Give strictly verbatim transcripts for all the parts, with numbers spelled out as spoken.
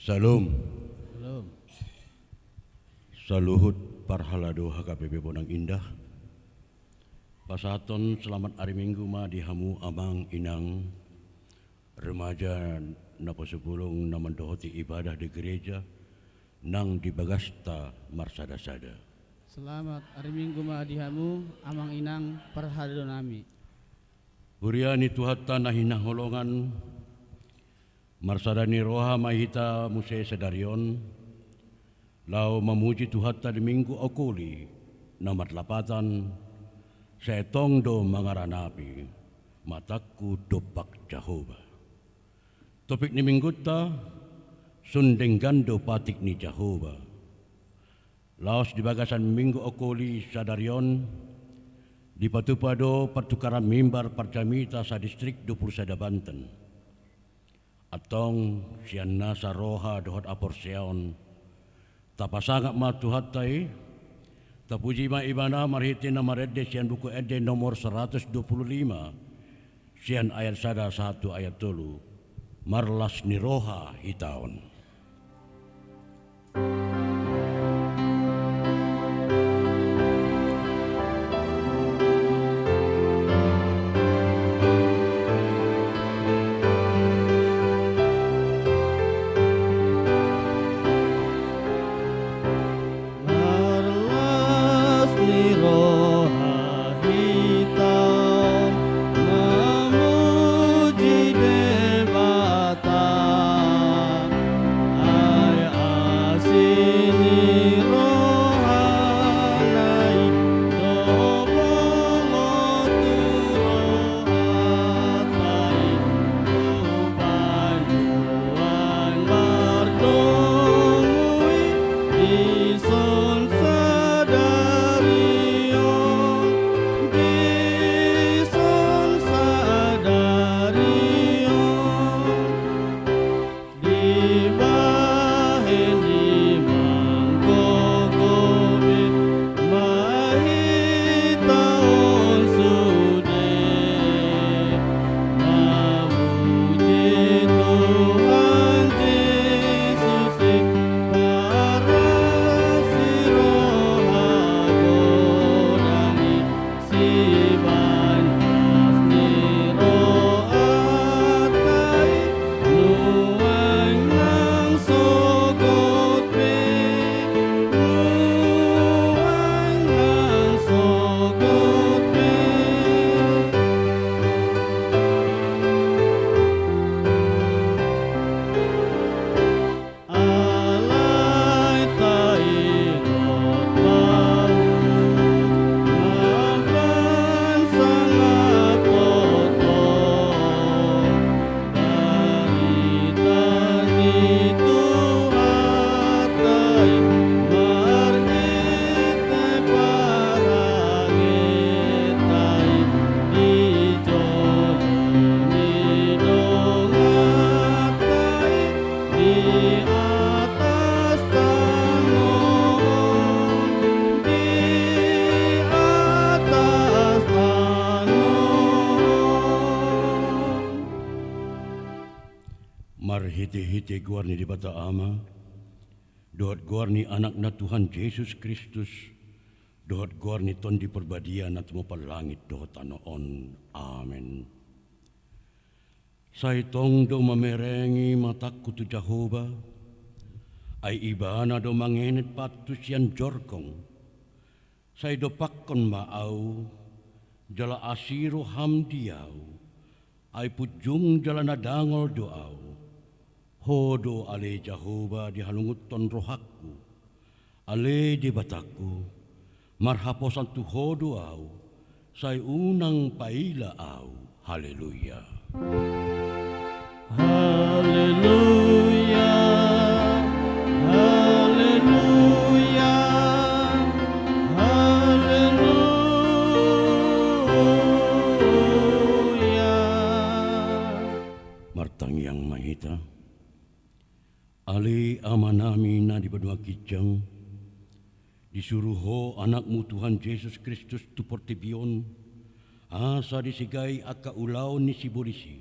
Syalom. Syalom. Saluhut parhalado H K B P Bonang Indah. Pasahathon selamat ari Minggu ma di hamu amang inang, remaja, naposobulung na mandohoti ibadah di gereja nang di bagasta marsada-sada. Selamat ari Minggu ma di hamu amang inang parhalado nami. Huria ni Tuhanta na hinaholongan, marsada ni roha ma hita muse sadari on, laho mamuji Tuhanta di Minggu Okuli na marlapatan, sai tong do mangaranapi matangku dompak Jahowa. Topik ni Minggunta, sun denggan do patik ni Jahowa. Laos di bagasan Minggu Okuli sadari on, dipatupa do partukaran mimbar parjamita sadistrik dua pulu sada Banten. Antong sian nasa roha dohot haporseaon, tapasangap ma Tuhanta i, tapuji ma Ibana marhite na marende sian Buku Ende nomor saratus dua pulu lima, sian ayat sada sahat tu ayat tolu, marlas ni roha hita on. Marlas ni roha hita mamuji Debata, ai asi ni rohana i do bongot tu rohanta i, tu banoan mardomu i, dison sadari on, dison sadari on. Dibahen di manggogo be ma hita on sude, mamuji Tuhan Jesus i, marlas ni roha godang i, sibahen las ni rohanta i, nuaeng nang sogot pe, nuaeng nang sogot pe. Alai taingot ma hita, amang sangap toto, barita ni Tuhanta i marhite parangenta i, di jolo ni donganta i, di atas tano on, di atas tano on. Marhitehite goar ni Debata Ama, dohot goar ni Anakna Tuhan Jesus Kristus, dohot goar ni Tondi Parbadia na tumopa langit dohot tano on. Amen. Sai tong do mamerengi matangku tu Jahowa, ai Ibana do mangenet pathu sian jorgong. Sai dompakkon ma ahu, jala asi roham di ahu, ai punjung jala na dangol do ahu. Ho do ale Jahowa dihalungunhon rohangku. Ale Debatangku, marhaposan tu Ho do ahu, sai unang paila ahu. Haleluya. Haleluya, haleluya, haleluya. Martangiang ma hita. Ale Amanami na di banua ginjang, disuru Ho Anakmu Tuhan Jesus Kristus tu portibi on, asa disegai angka ulaon ni sibolis i.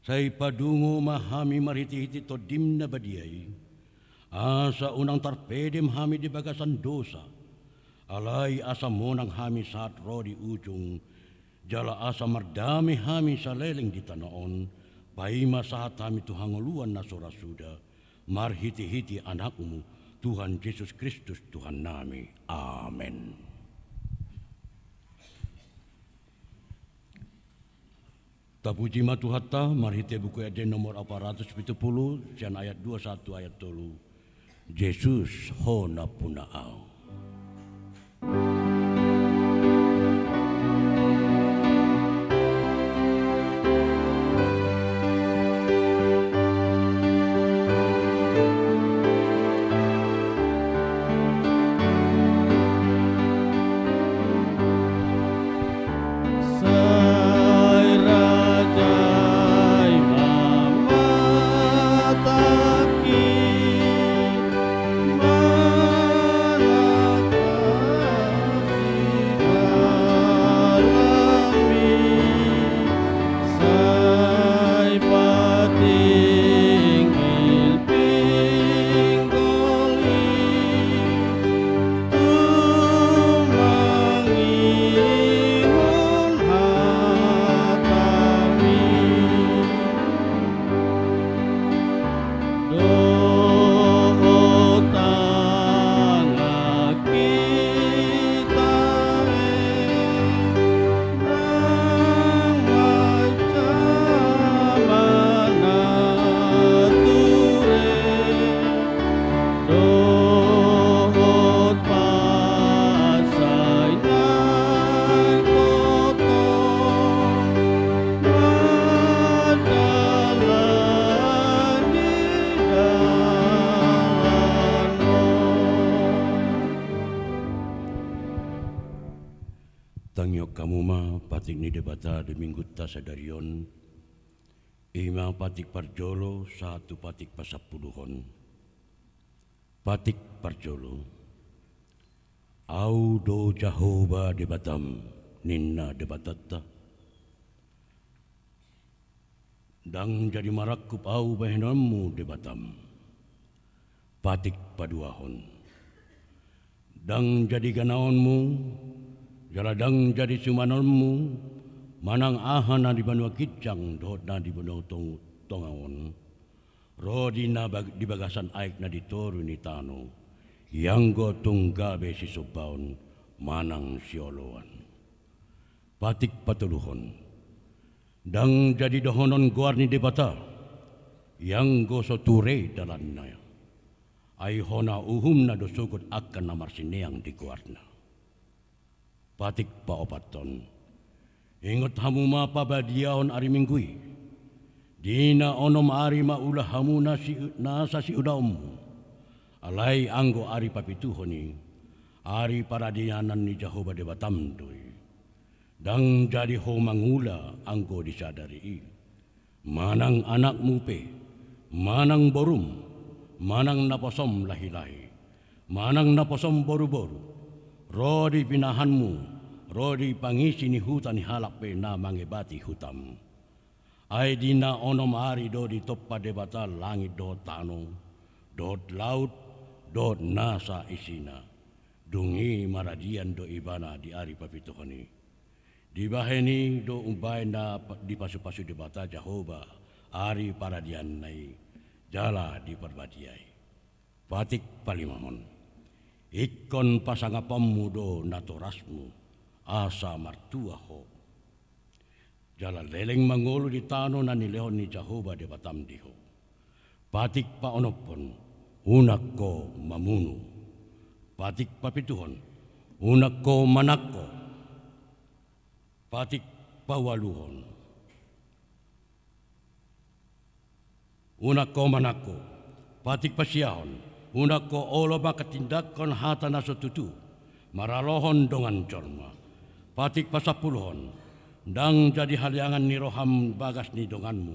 Sai padungo ma hami marhitehite Tondim na badia i, asa unang tarpedem hami di bagasan dosa, alai asa monang hami sahat ro di ujung, jala asa mardame hami saleleng di tano on, paima sahat hami tu hangoluan na so ra suda, marhitehite Anakmu, Tuhan Jesus Kristus Tuhannami. Amen. Tapuji ma Tuhanta, marhite Buku Ende nomor opat ratus pitu pulu, sian ayat dua sahat tu ayat tolu. Jesus, Ho nampuna ahu. Sai rajai ma matangki, manang sidalanmi, sai patinggil pinggol i, tumangihon hatami. Dohot tangan kita e, nang manjama na ture, dohot pansai na ingkon tong mandalani dalanmu. Tangihon hamu ma patik ni Debata di Minggunta sadari on, i ma patik parjolo sahat tu patik pasampuluhon. Patik parjolo. Ahu do Jahowa Debatam, ninna Debatanta. Ndang jadi marangkup ahu bahenonmu Debatam. Patik paduahon. Ndang jadi ganaonmu, jala ndang jadi sumanonmu, manang aha na di banua ginjang dohot na di banua tong-, tonga on, ro di na bag-, di bagasan aek na di toru ni tano, ianggo tung gabe sisombaon manang sioloan. Patik patoluhon. Ndang jadi dohonon goar ni Debata, ianggo so ture dalanna. Ai hona uhumna do sogot angka na marsineang di goarna. Patik paopathon. Ingot hamu ma pabadiahon ari Minggu i. Di na onom ari maula hamu na si-, nasa siulaonmu. Alai anggo ari papituhon i, ari paradianan ni Jahowa Debatam do i. Ndang jadi ho mangula anggo di sadari i. Manang anakmu pe, manang borum, manang naposom lahilahi, manang naposom boruboru, ro di pinahanmu, ro di pangisi ni huta ni halak pe na mangebati hutam. Ai di na onom ari do ditompa Debata langit dohot tano, dohot laut, dohot nasa isina. Dung i maradian do ibana di ari papituhon i. Dibahen i do umbahen na pa-, dipasupasu Debata Jahowa ari paradianna i, jala diparbadiai. Patik palimahon. Ingkon pasangaponmu do natorasmu, asa martua ho. Jala leleng mangolu di tano na nilehon ni Jahowa Debatam di ho. Patik paonomhon. Unang ho mamunu. Patik papituhon. Unang ho manangko. Patik paualuhon. Unang ho manangko. Patik pasiahon. Unang ho olo manghatindanghon hata na so tutu maralohon dongan jolma. Patik pasampuluhon. Ndang jadi haleangan ni roham bagas ni donganmu.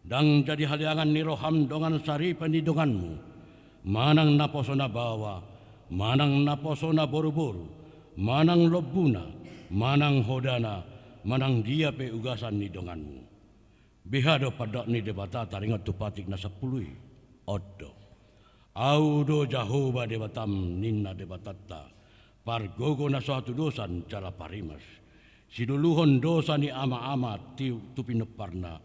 Ndang jadi haleangan ni roham dongan saripe ni donganmu. Manang naposona baoa, manang naposona boruboru, manang lombuna, manang hodana, manang dia pe ugasan ni donganmu. Beha do pandok ni Debata taringot tu patik na sampulu i? On do: Ahu do Jahowa Debatam, ninna Debatanta, pargogo na so hatudosan jala parimas, siluluhon dosa ni amaama tu pinomparna,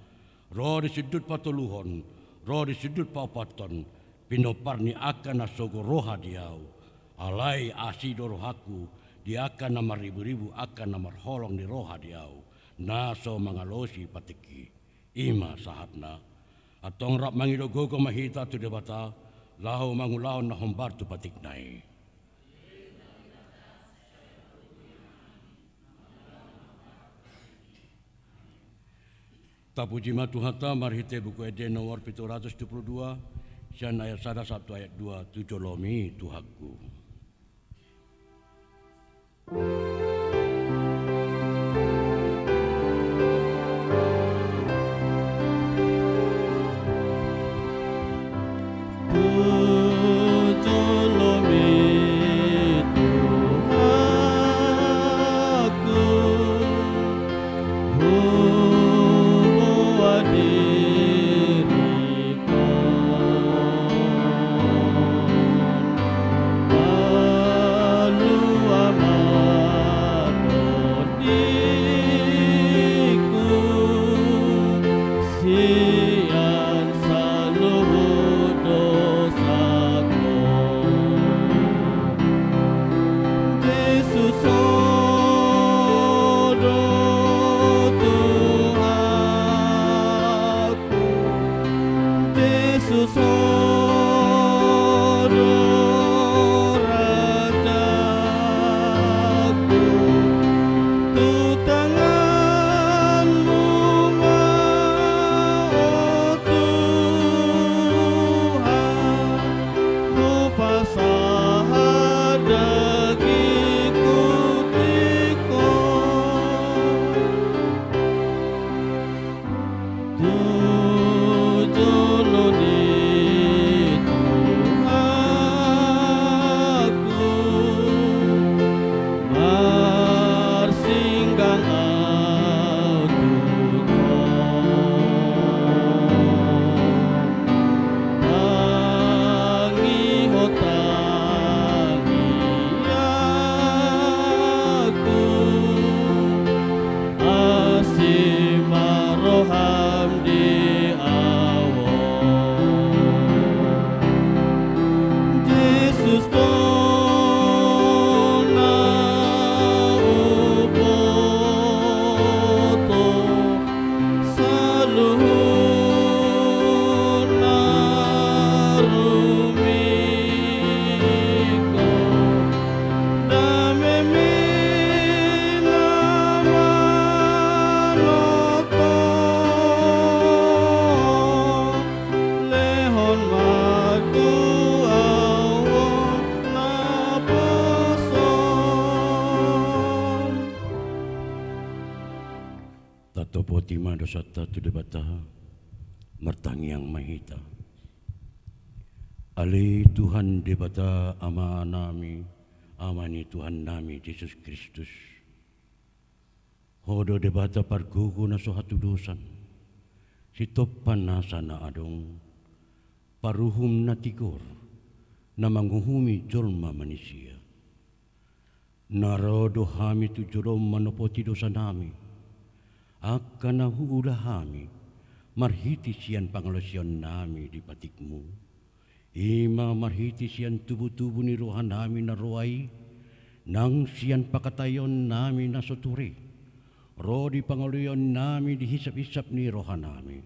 ro di sundut patoluhon, ro di sundut paopathon, pinompar ni angka na sogo roha di Ahu. Alai asi do rohangku di angka na marriburibu, angka na marholong ni roha di Ahu, na so mangalosi patik i. I ma sahatna. Antong rap mangido gogo ma hita tu Debata, laho mangulahon na hombar tu patikna i. Tapuji ma Tuhanta marhite Buku Ende nomor pitu ratus dua pulu dua, sian ayat sada sahat tu ayat dua: Tu jolomi, Tuhanku. Tu jolomi, Tuhanku, huboan diri. Palua ma tondiku sian saluhut dosangku. Jesus, Ho do Tuhan. Jesus, Ho do Rajaku, tu tanganmu ma, O Tuhan, hupasahat dagingku di Ho. Tu jolo ni Tuhanku, marsinggang ahu tu Ho. Tangihon tangiangku, asi ma roham di ahu. Jesus, do na huboto saluhut na rumingkot. Damemuna manongtong, lehon ma tu ahu on naposom. Tatopoti ma dosanta tu Debata. Martangiang ma hita. Ale Tuhan Debata Amanami, Ama ni Tuhannami Jesus Kristus. Ho do Debata pargogo na so hatudosan, sitompa nasa na adong, paruhum na tigor, na manguhumi jolma manisia. Na ro do hami tu jolom manopoti dosanami, angka na huula hami, marhite sian pangalaosionnami di patikmu. I ma marhite sian tubutubu ni rohanami na roa i, nang sian pakataionnami na so ture, ro di pangoloionnami di hisaphisap ni rohanami.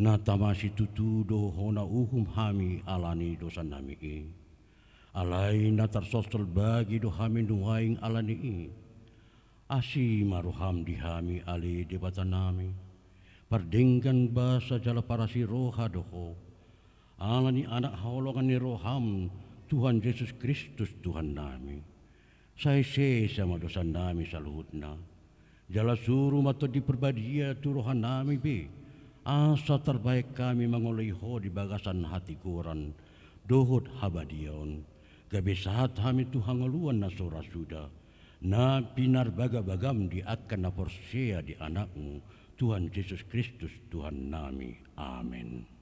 Na tama situtu do hona uhum hami ala ni dosanami i. Alai na tarsolsol bagi do hami nuaeng ala ni i. Asi ma roham di hami ale Debatanami. Pardenggan basa jala parasi roha do ho, ala ni Anak haholongan ni roham, Tuhan Jesus Kristus Tuhannami. Sai sesa ma dosanami saluhutna. Jala suru ma Tondi Parbadia tu rohanami be, asa tarbahen hami mangoloi ho di bagasan hatigoran dohot habadiaon. Gabe sahat hami tu hangoluan na so ra suda, na pinarbagabagam di angka na porsea di Anakmu, Tuhan Jesus Kristus, Tuhannami. Amen.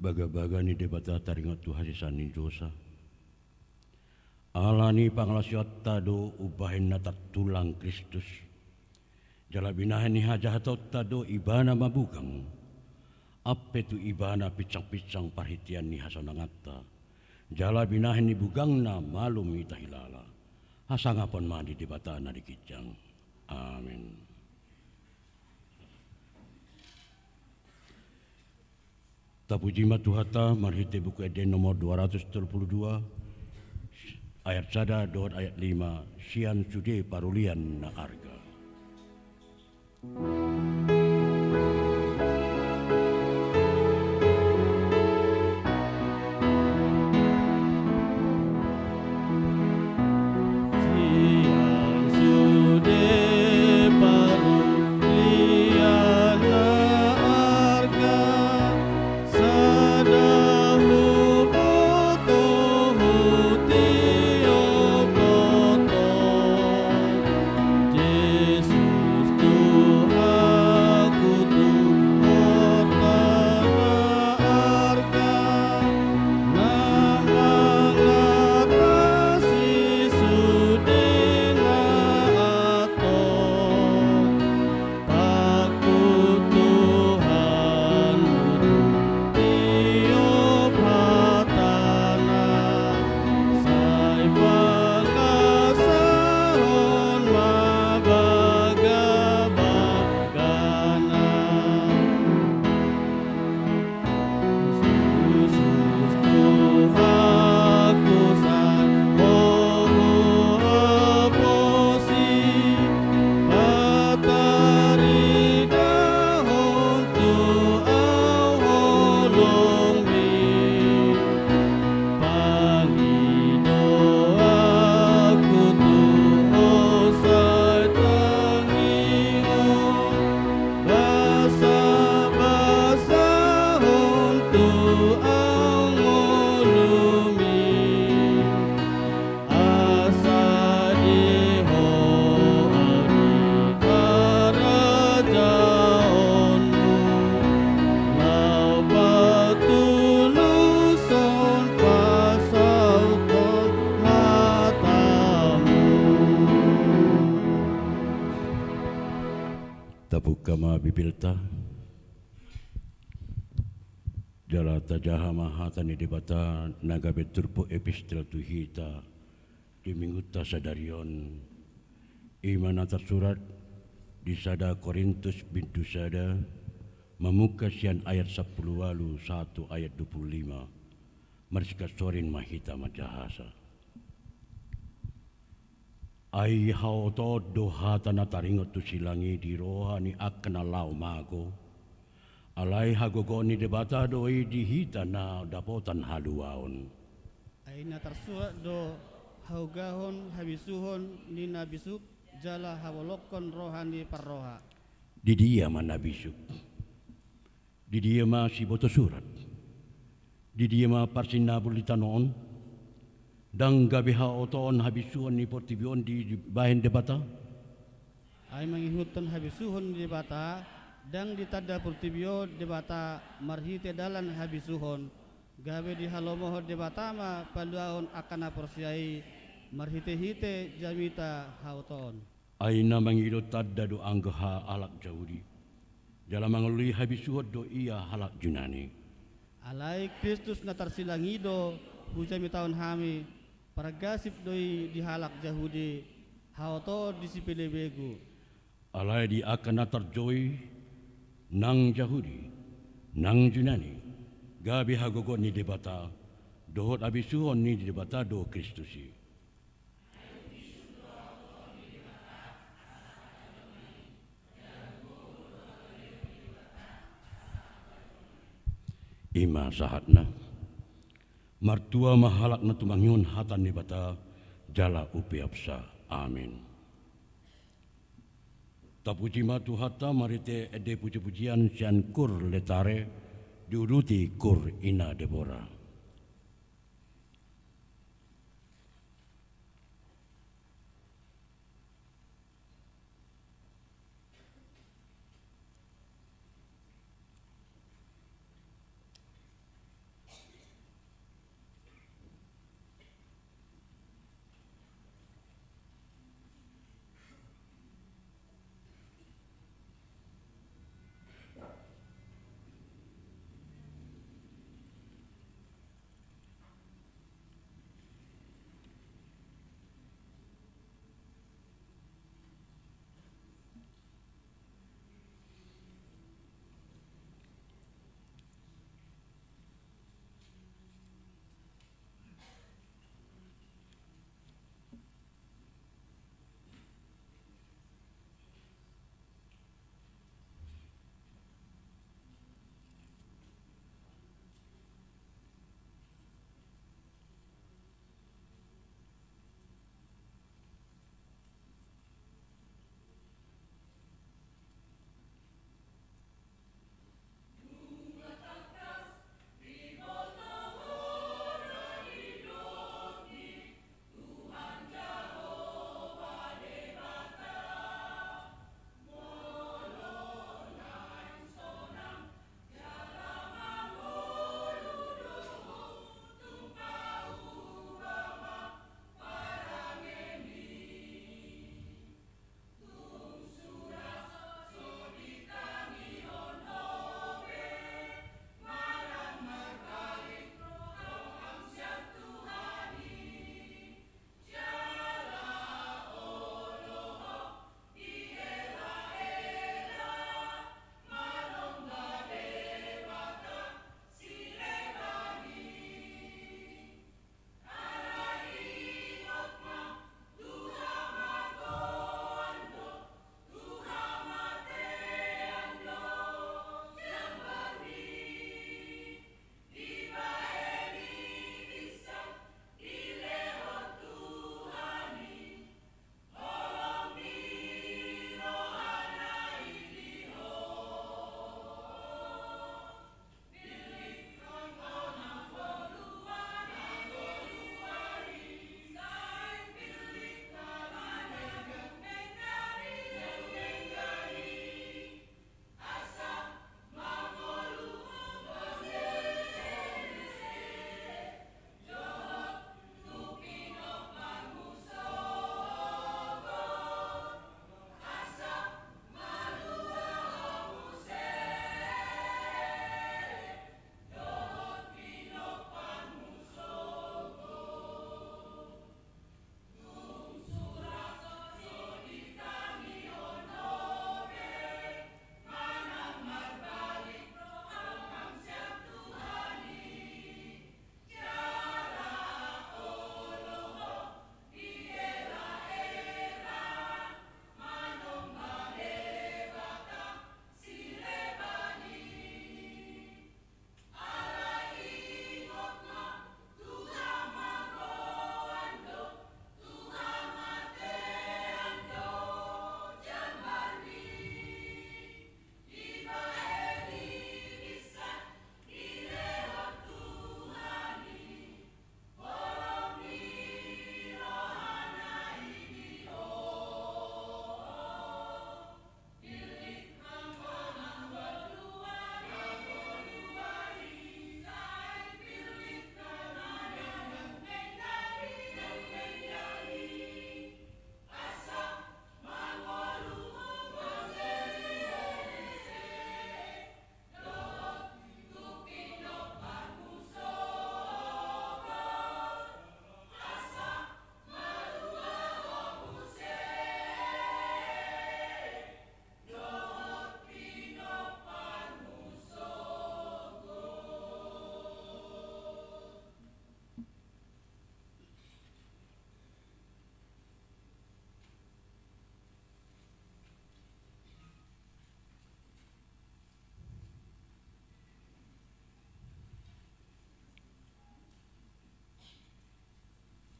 Bagabaga ni Debata taringot tu hasesaan ni dosa. Ala ni pangalaosionta do umbahen na tartulang Kristus. Jala binahen ni hajahatonta do Ibana mabugang. Ampe tu Ibana pinsangpinsang parhitean ni hasonanganta. Jala binahen ni bugangna malum hita hilala. Hasangapon ma di Debata na di ginjang. Amen. Tapuji ma Tuhanta marhite Buku Ende nomor dua ratus tolu pulu dua, ayat sada dohot ayat lima, sian sude parolian na arga. Sian sude parolian na arga, sada huboto hutiop do Jesus Tuhanku tu horta na arga, na mangatasi sude na antong. Pangkut Tuhan, tiop hatana, sai pangasahon ma bagabagana. Jesus Tuhanku, sai Ho huhaposi, pataridahon tu ahu holongmi. Pangidoanku tu Ho sai tangihon, basabasahon tu ahu ngolumi, asa di Ho ahu di harajaonmu, laho patuluson pasauthon hatamu. Tabuka ma bibirta. Jala tajaha ma hata ni Debata na gabe turpuk epistel tu hita di Minggunta sadari on. I ma na tarsurat di sada Korintus bindu sada, mamungka sian ayat sampulu ualu sahat tu ayat dua pulu lima. Marsigansorin ma hita manjahasa. Ai haotoon do hata na taringot tu silang i di roha ni angka na laho mago. Alai hagogoon ni Debata do i di hita na dapotan haluaon. Ai na tarsurat do: Haugahon habisuhon ni na bisuk, jala habolongkon roha ni parroha. Di dia ma na bisuk? Di dia ma siboto surat? Di dia ma parsinabul di tano on? Ndang gabe haotoon habisuhon ni portibi on di, dibahen Debata? Ai mangihuthon habisuhon ni Debata, ndang ditanda portibi on Debata marhite dalan habisuhon, gabe dihalomohon Debata ma paluaon angka na porsea i marhitehite jamita haotoon. Ai na mangido tanda do anggo halak Jahudi, Jala mangalului habisuhon do ia halak Junani. Alai Kristus na tarsilang i do hujamitahon hami, pargasip do i di halak Jahudi, haotoon di sipelebegu. Alai di angka na tarjou i, nang Jahudi, nang Junani, gabe hagogoon ni Debata, dohot habisuhon ni Debata do Kristus i. I ma sahatna. Martua ma halak na tumangihon hata ni Debata jala upeopsa. Amin. Tapuji ma Tuhanta marhite ende pujipujian sian Kur Laetare, diuduti Kur Ina Debora.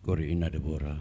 Kori ina Debora.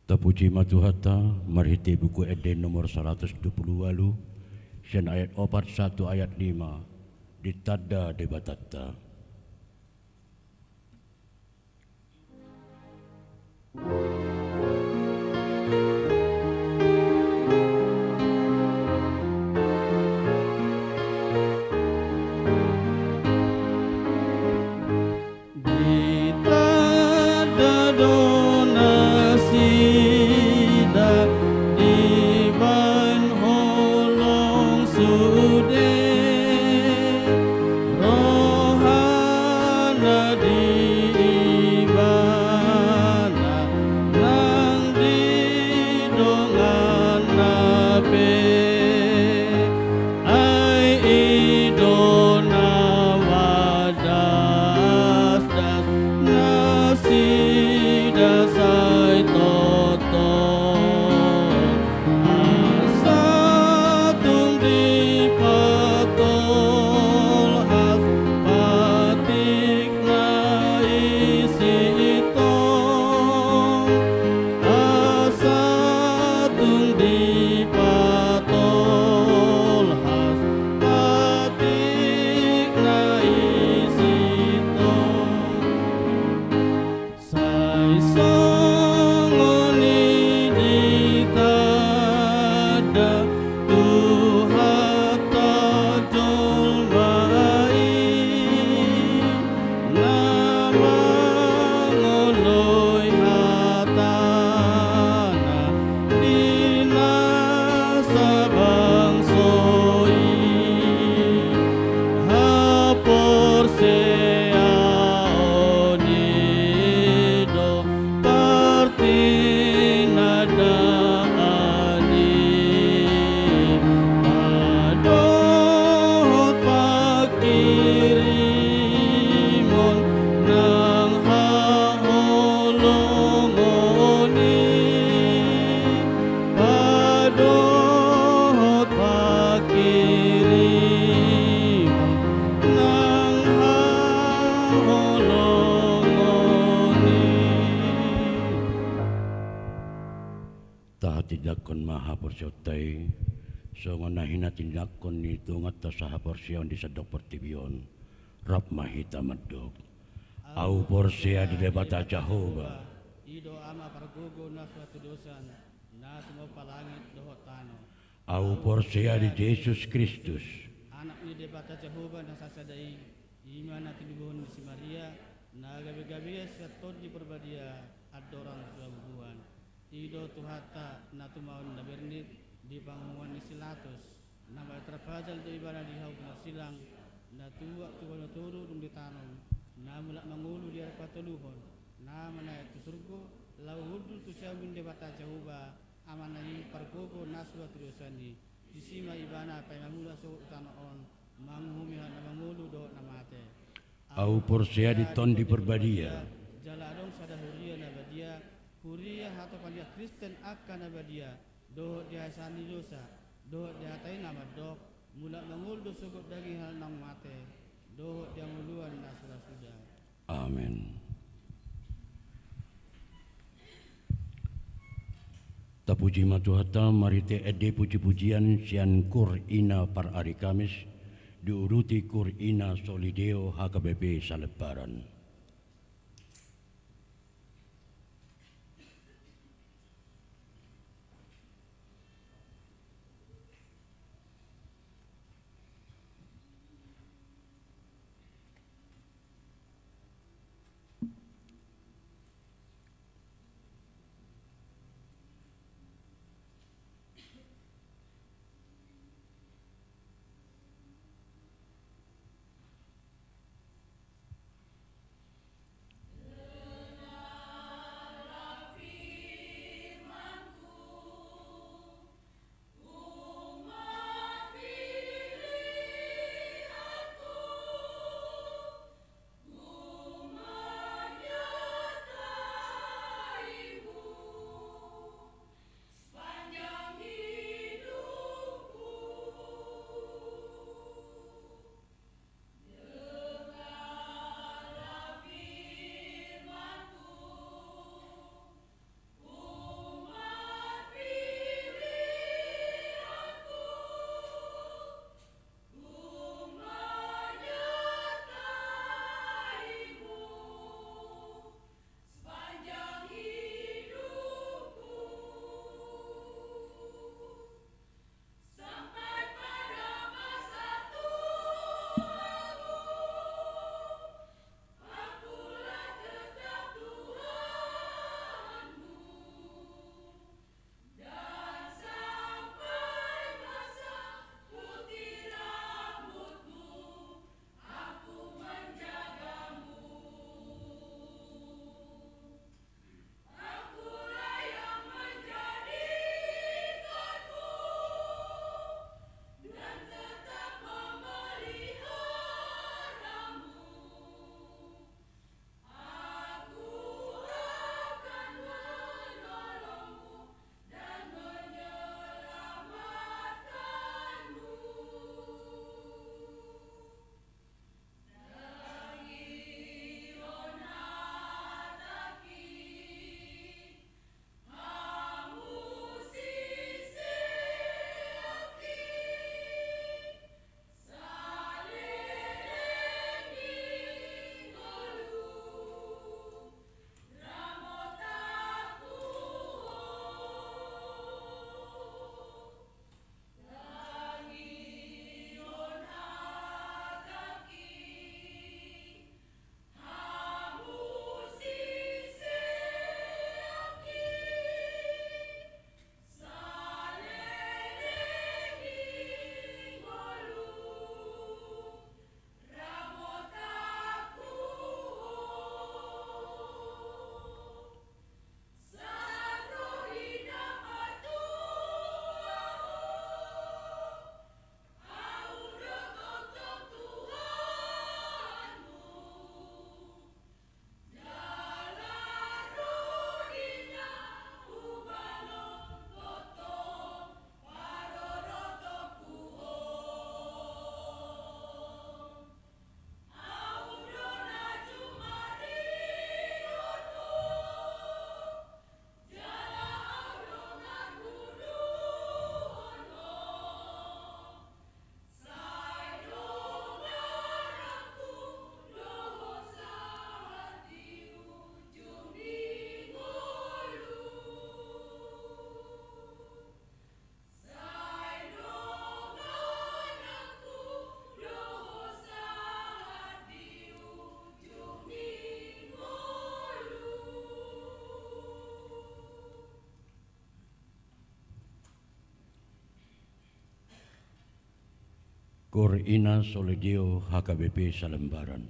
Tapuji ma Tuhanta, marhite Buku Ende nomor saratus dua pulu ualu, sian ayat opat sahat tu ayat lima, ditanda Debatanta. Ditanda do nasida dibahen holong si Tindanghon ma haporseaonta i, songon na hinatindanghon ni Tuhanta sahaporseaon di sandok portibi on. Rap ma hita mandok: Ahu porsea di Debata Jahowa. I do Ama pargogo na so hatudosan, na tumompa langit dohot tano. Ahu porsea di Jesus Kristus, Anak ni Debata Jahowa na sasada i, i ma na tinubuhon ni si Maria, na gabe-gabean sian Tondi Parbadia, andorang so habubuhan. I do Tuhanta na tumaon na bernit di panguhuman ni si Latus, na mate tarpajal do Ibana di hau na silang, na tuat tu banua toru dung ditanom, na mulak mangolu di ari patoluhon, na manaek tu surgo, laho hundul tu siamun ni Debata Jahowa, Amana i pargogo na so hatudosan i. Disi ma Ibana paima mulak sogot tu tano on, manguhumi halak na mangolu dohot na mate. Ahu porsea di Tondi Parbadia. Jala adong sada huria na badia, huria hatopan ni halak Kristen angka na badia, dohot di hasesaan ni dosa, dohot di hata i na mandok: Mulak mangolu do sogot daging halak naung mate, dohot di hangoluan na suda-suda. Amen. Tapuji ma Tuhanta marhite ende puji-pujian sian Kur Ina par ari Kamis, diuduti Kur Ina Solideo H K B P Salembaran. Kor ina sole Deo H K B P Salembaran.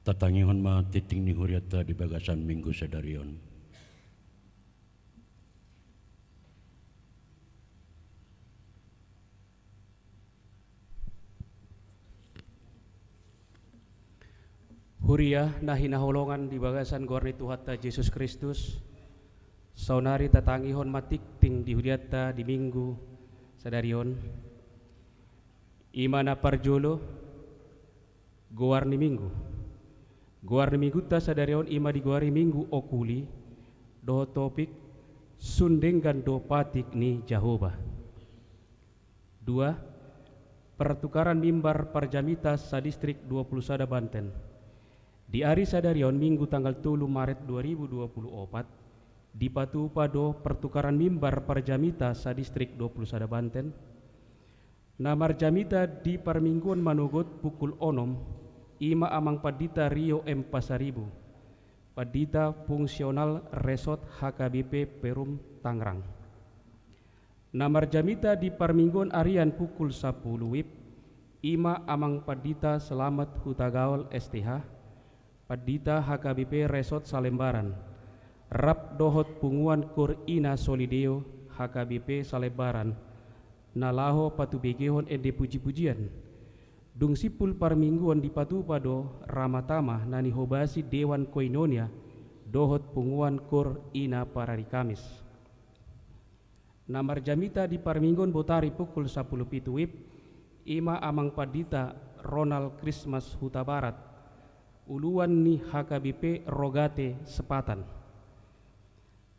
Tatangihon ma tingting ni hurianta di bagasan minggu sadari on. Huria na hinaholongan di bagasan goar ni Tuhanta Jesus Kristus, saonari tatangihon ma tingting di hurianta di minggu sadari on. I ma na parjolo, goar ni minggu. Goar ni minggunta sadari on i ma digoari Minggu Okuli, dohot topik: Sun denggan do patik ni Jahowa. Dua, pertukaran mimbar parjamita sadistrik dua pulu sada Banten. Di ari sadari on, Minggu tanggal tolu Maret dua ribu dua pulu opat, dipatupa do pertukaran mimbar parjamita sadistrik dua pulu sada Banten. Na marjamita di parmingguon manogot pukul onom, i ma Amang Pandita Rio M Pasaribu, Pandita Fungsional Resort H K B P Perum Tangerang. Na marjamita di parmingguon arian pukul sapulu WIB, i ma Amang Pandita Selamat Hutagaol S T H, Pandita H K B P Resort Salembaran, rap dohot punguan Koor Ina Soli Deo H K B P Salembaran, na laho patubegehon ende pujipujian. Dung simpul parmingguon dipatupa do ramatama na nihobasi Dewan Koinonia dohot punguan Koor Ina Parari Kamis. Na marjamita di parmingguon botari pukul sapulu pitu WIB, i ma Amang Pandita Ronald Krismas Hutabarat, uluan ni H K B P Rogate Sepatan.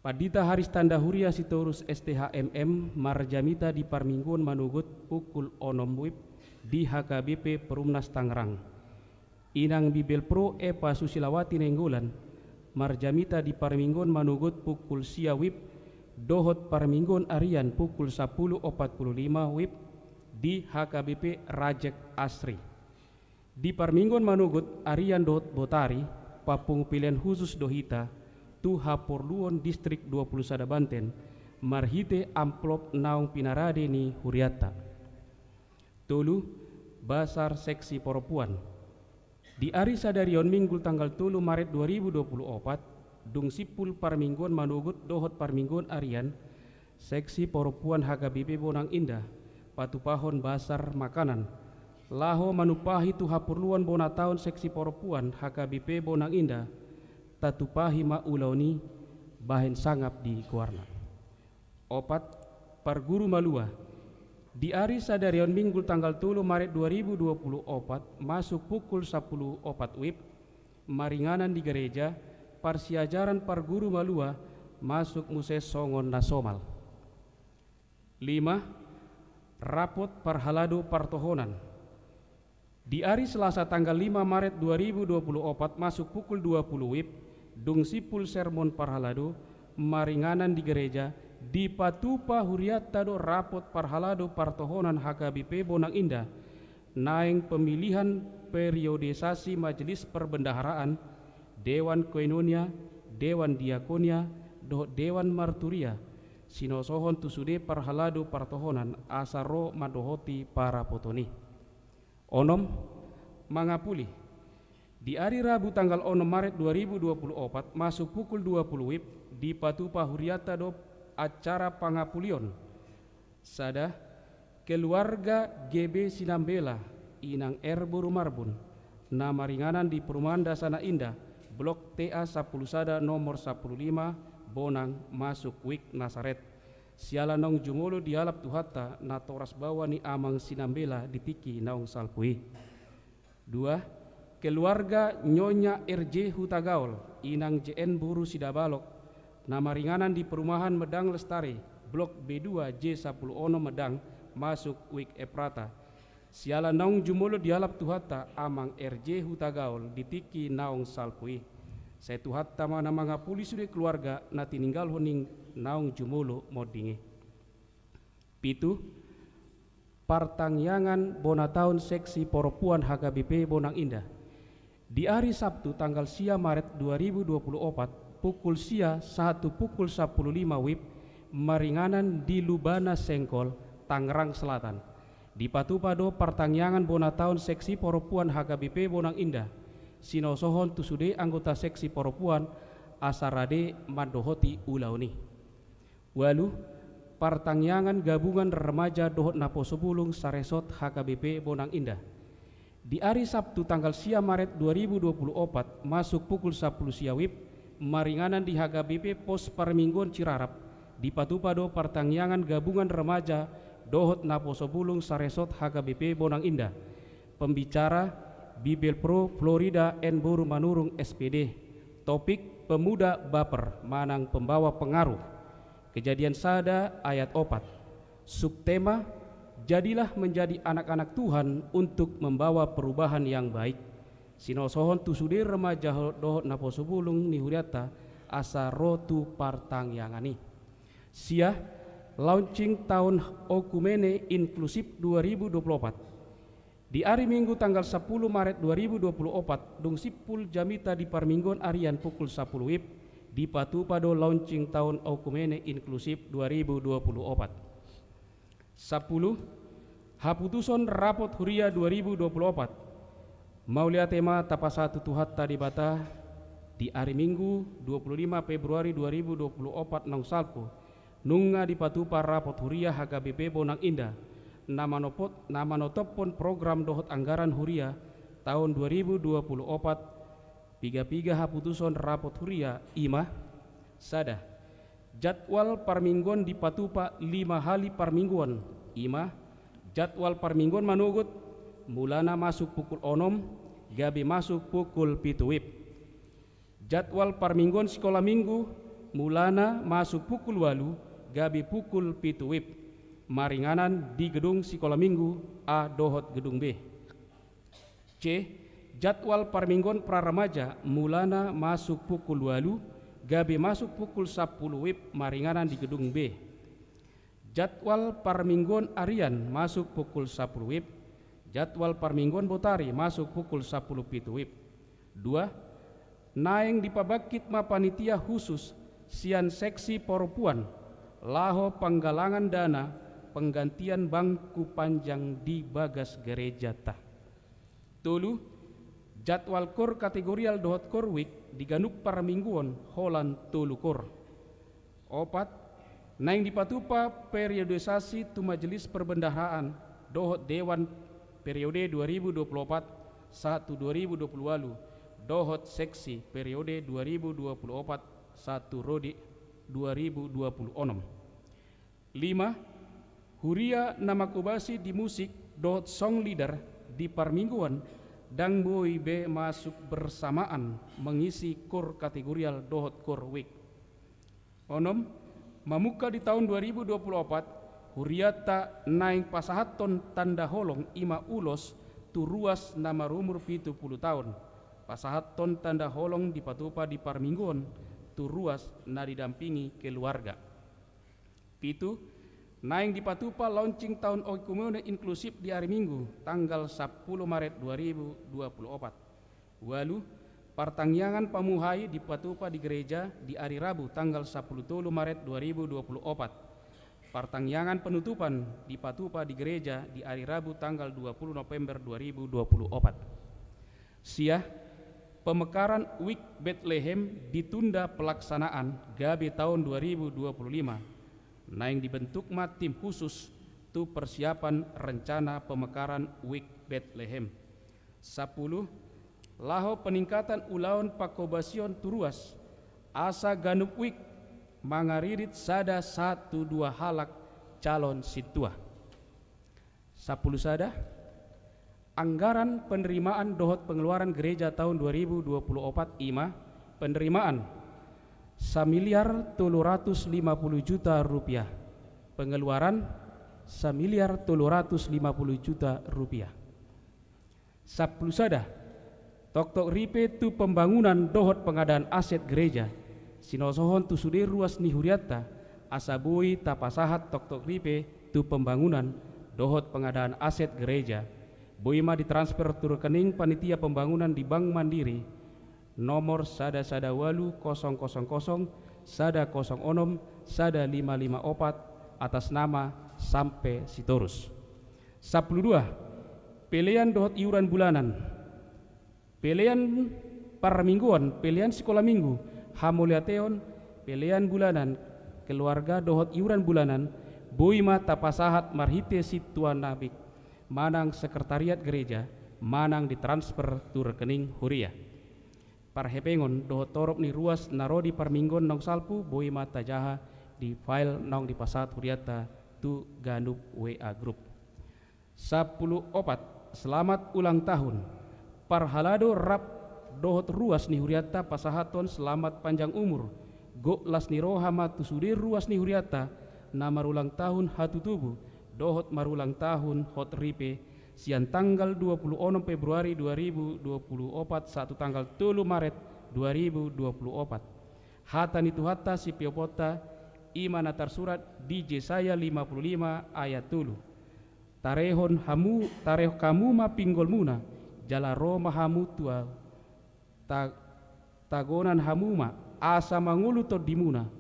Pandita Haristanda Huria Sitorus S T H M M marjamita di parmingguon manogot pukul onom WIB di H K B P Perumnas Tangerang. Inang Bibelvrouw Eva Susilawati Nainggolan marjamita di parmingguon manogot pukul sia WIB dohot parmingguon arian pukul sapulu opat pulu lima WIB di H K B P Rajek Asri. Di parmingguon manogot arian dohot botari, papungu pilihan khusus do hita tu haporluon distrik dua pulu sada Banten marhite amplop naung pinarade ni hurianta. Tolu, basar seksi porompuan. Di ari sadari on, Minggu tanggal tolu Maret dua ribu dua pulu opat, dung simpul parmingguon manogot dohot parmingguon arian, seksi porompuan H K B P Bonang Indah patupahon basar makanan laho manumpahi tu haporluan bona taon seksi porompuan H K B P Bonang Indah. Tatumpahi ma ulaon i bahen sangap di goarna. Opat, parguru malua. Di ari sadari on, Minggu tanggal tolu Maret dua ribu dua pulu opat, masuk pukul sapulu opat WIB, maringanan di gareja, parsiajaran parguru malua masuk muse songon na somal. Lima, rapot parhalado partohonan. Di ari Selasa tanggal lima Maret dua ribu dua pulu opat masuk pukul dua pulu WIB, dung simpul sermon parhalado, maringanan di gareja, dipatupa hurianta do rapot parhalado partohonan H K B P Bonang Indah, naeng pemilihan periodisasi Majelis Perbendaharaan, Dewan Koinonia, Dewan Diakonia, dohot Dewan Marturia, sinosohon tu sude parhalado partohonan asa ro mandohoti parapoton i. Onom, mangapuli. Di ari Rabu tanggal onom Maret dua ribu dua pulu opat, masuk pukul dua pulu WIB, dipatupa hurianta do acara pangapulion. Sada, keluarga G B Sinambela, Inang R boru Marbun, na maringanan di Perumahan Dasana Indah, Blok T A sapulu sada nomor sapulu lima, Bonang, masuk WIB Nasaret. Siala naung jumolo dialap Tuhanta natoras baoa ni Amang Sinambela di tingki naung salpu i. Dua, keluarga Nyonya R J Hutagaol, Inang J N boru Sidabalok, na maringanan di Perumahan Medang Lestari, Blok B dua J sapulu onom Medang, masuk WIB Efrata. Siala naung jumolo dialap Tuhanta Amang R J Hutagaol di tingki naung salpu i. Sai Tuhanta ma na mangapuli sude keluarga na tininggalhon ni naung jumolo monding i. Pitu, partangiangan bona taon seksi porompuan H K B P Bonang Indah. Di ari Sabtu tanggal sia Maret dua ribu dua pulu opat, pukul sia sahat tu pukul sapulu lima WIB, maringanan di Lubana Sengkol, Tangerang Selatan. Dipatupa do partangiangan bona taon seksi porompuan H K B P Bonang Indah. sinosohon tu sude anggota seksi parompuan asa rade mandohoti ulaon i. Ualu, partangiangan gabungan remaja dohot naposobulung saresort H K B P Bonang Indah. Di ari Sabtu tanggal sia Maret dua ribu dua puluh opat masuk pukul sapuluh sia WIB, maringanan di H K B P Pos Parmingguon Cirarap, dipatupa do partangiangan gabungan remaja dohot naposobulung saresort H K B P Bonang Indah. Pembicara, Bibelvrouw Florida N Boru Manurung S P D. Topik, pemuda baper manang pembawa pengaruh. Kejadian sada ayat opat. Subtema, jadilah menjadi anak-anak Tuhan untuk membawa perubahan yang baik. Sinosohon tu sude remaja dohot naposobulung ni hurianta asa ro tu partangiangan i. Sia, launching tahun Oikumene Inklusif dua ribu dua puluh opat. Di ari Minggu tanggal sapuluh Maret dua ribu dua puluh opat, dung simpul jamita di parmingguon arian pukul sapuluh WIB, dipatupa do launching tahun Oikumene Inklusif dua ribu dua puluh opat. Sapuluh, haputuson rapot huria dua ribu dua puluh opat. Mauliate ma tapasahat tu Tuhanta Debata, di ari Minggu dua puluh lima Februari dua ribu dua puluh opat naung salpu, nunga dipatupa rapot huria H K B P Bonang Indah, na manopot-, na manotophon program dohot anggaran huria tahun dua ribu dua puluh opat, piga-piga haputuson rapot huria, i ma: sada, jadwal parmingguon dipatupa lima hali parmingguon, i ma: jadwal parmingguon manogot, mulana masuk pukul onom, gabe masuk pukul pitu WIB. Jadwal parmingguon sikola Minggu, mulana masuk pukul ualu, gabe pukul pitu WIB. Maringanan di gedung sikola Minggu A dohot gedung B. C, jadwal parmingguon pra remaja, mulana masuk pukul ualu, gabe masuk pukul sapuluh WIB, maringanan di gedung B. Jadwal parmingguon arian masuk pukul sapuluh WIB, jadwal parmingguon botari masuk pukul sapuluh pitu WIB. Dua, naeng dipabangkit ma panitia khusus sian seksi parompuan laho panggalangan dana penggantian bangku panjang di bagas gerejanta. Tolu, jadwal kor kategorial dohot kor wijk di ganup parmingguon holan tolu kor. Opat, naeng dipatupa periodisasi tu Majelis Perbendaharaan dohot Dewan periode dua ribu dua puluh opat sahat tu dua ribu dua puluh ualu, dohot seksi periode dua ribu dua puluh opat sahat tu rode dua ribu dua puluh onom. Lima, huria na manghobasi di musik dohot song leader di parmingguon ndang boi be masuk bersamaan mengisi kor kategorial dohot kor wijk. Onom, mamungka di taon dua ribu dua puluh opat, hurianta naeng pasahathon tanda holong, i ma ulos, tu ruas na marumur pitu pulu taon. Pasahathon tanda holong dipatupa di parmingguon tu ruas na didampingi keluarga. Pitu, naeng dipatupa launching taon oikumene inklusif di ari Minggu, tanggal sapuluh Maret dua ribu dua puluh opat. Ualu, partangiangan pamuhai dipatupa di gereja di ari Rabu, tanggal sapuluh tolu Maret dua ribu dua puluh opat. Partangiangan penutupan dipatupa di gereja di ari Rabu, tanggal dua puluh November dua ribu dua puluh opat. Sia, pemekaran Wijk Betlehem ditunda pelaksanaan gabe taon dua ribu dua puluh lima. Naeng dibentuk ma tim khusus tu persiapan rencana pemekaran Wijk Betlehem. Sapuluh, laho peningkatan ulaon panghobasion tu ruas, asa ganup wijk mangaririt sada sahat tu dua halak calon sintua. Sapuluh sada, anggaran penerimaan dohot pengeluaran gereja taon dua ribu dua puluh opat i ma: penerimaan, samiliar tolu ratus lima puluh juta rupiah. Pengeluaran, samiliar tolu ratus lima puluh juta rupiah. Sapuluh sada, toktok ripe tu pembangunan dohot pengadaan aset gereja, sinosohon tu sude ruas ni hurianta, asa boi tapasahat toktok ripe tu pembangunan dohot pengadaan aset gereja, boi ma ditransfer tu rekening panitia pembangunan di Bank Mandiri, nomor sada sada ualu kosong kosong kosong sada kosong onom sada lima lima opat, atas nama Sampe Sitorus. Sapuluh dua, pelean dohot iuran bulanan. Pelean parmingguon, pelean sikola minggu, hamauliateon, pelean bulanan, keluarga dohot iuran bulanan, boi ma tapasahat marhite sintua nabik manang sekretariat gereja, manang ditransfer tu rekening huria. Parhepengon dohot torop ni ruas na ro di parmingguon naung salpu boi ma tajaha di file naung dipasahat hurianta tu ganup W A grup. Sampulu opat, selamat ulang tahun. Parhalado rap dohot ruas ni hurianta pasahathon selamat panjang umur, gok las ni roha ma tu sude ruas ni hurianta na marulang tahun hatutubu dohot marulang tahun hot ripe, sian tanggal dua pulu onom Februari dua ribu dua pulu opat sahat tu tanggal tolu Maret dua ribu dua pulu opat. Hata ni Tuhanta sipioponta, i ma na tarsurat di Jesaya lima pulu lima ayat tolu. Tarehon hamu, tarehon hamu ma pinggolmuna, jala ro ma hamu tu ahu. Ta-, tagonan hamu ma, asa mangolu tondimuna.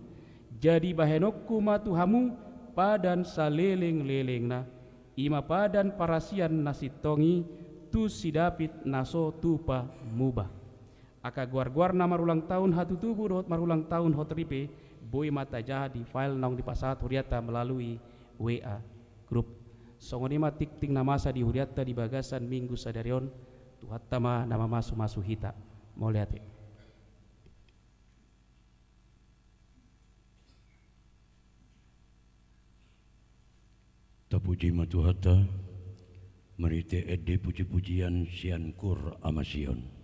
Jadi bahenonku ma tu hamu padan saleleng-lelengna, i ma padan parasian na sintong i tu si David na so tupa muba. Angka goar-goar na marulang tahun hatutubu dohot marulang tahun hot ripe, boi ma tajaha di file naung dipasahat hurianta melalui W A grup. Songon i ma tingting na masa di hurianta di bagasan minggu sadari on, Tuhanta ma na mamasu-masu hita. Mauliate. Tapuji ma Tuhanta, marhite ende puji-pujian sian Kur Ama Sion.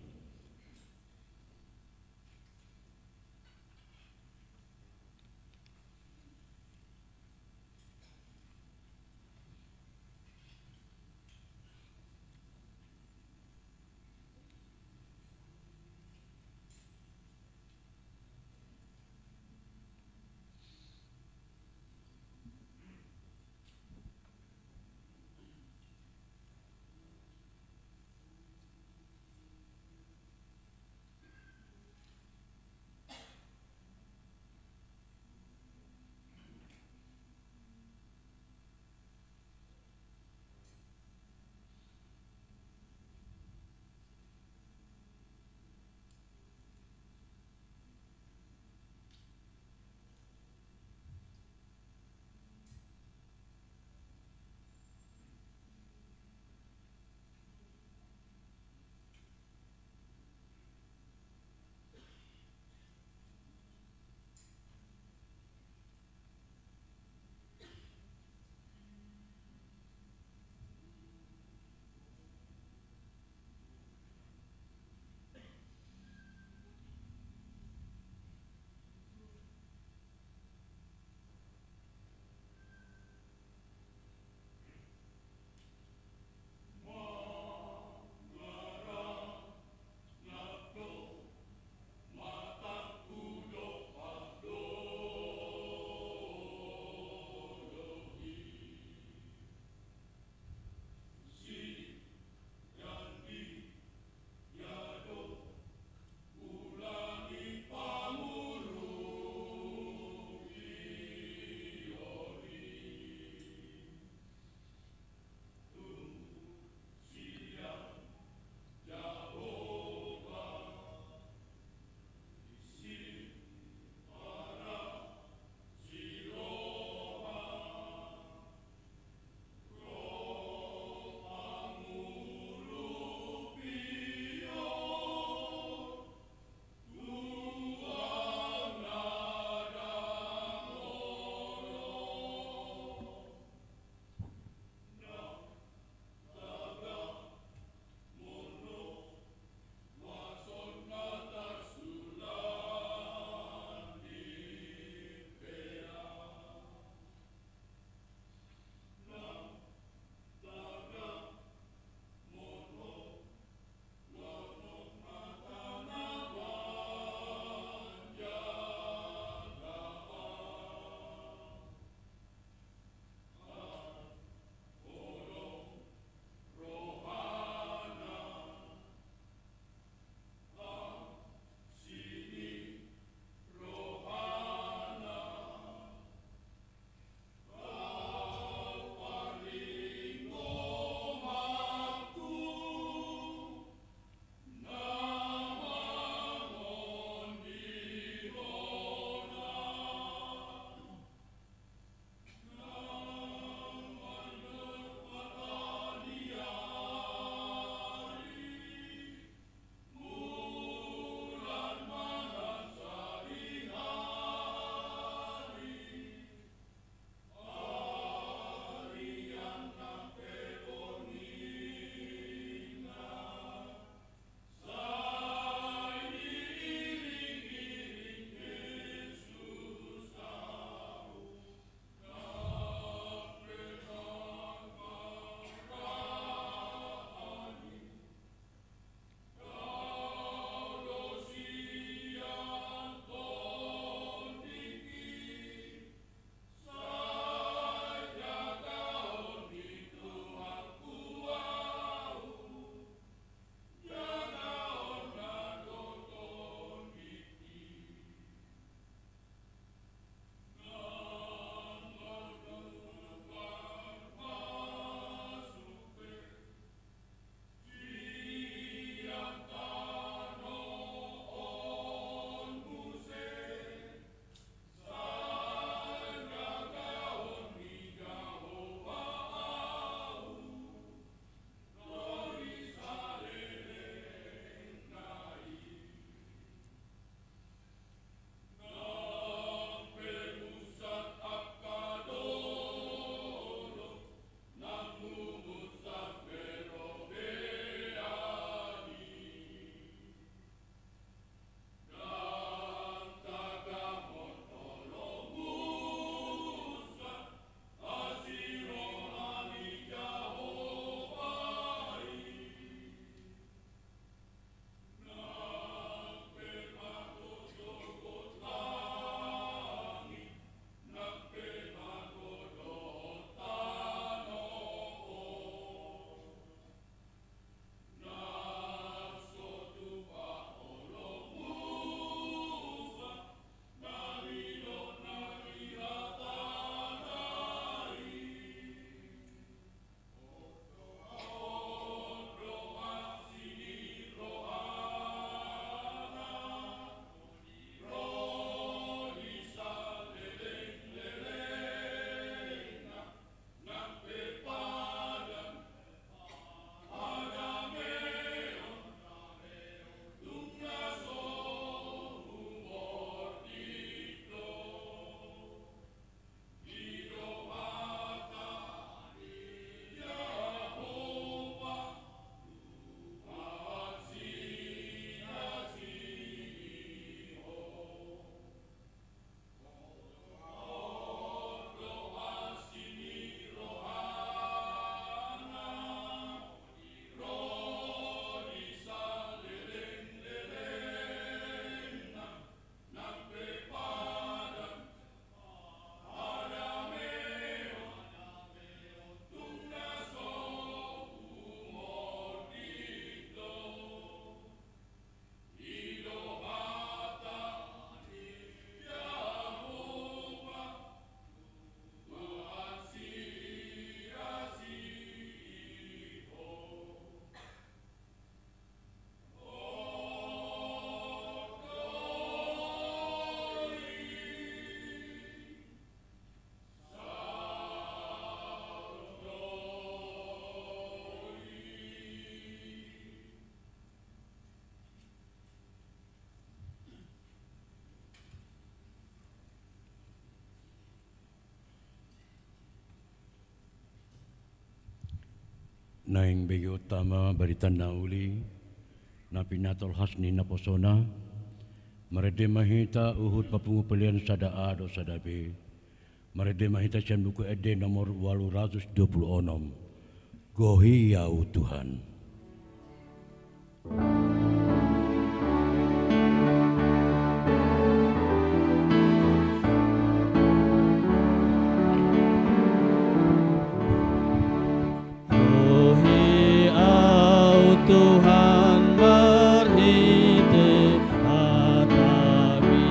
Naeng begeonta ma barita na uli na pinatolhas ni naposona. Marende ma hita huhut papungu pelean sada A do sada B. Marende ma hita sian Buku Ende nomor ualu ratus dua pulu onom. Gohi Au Tuhan. Gohi Au Tuhan marhite hataMi.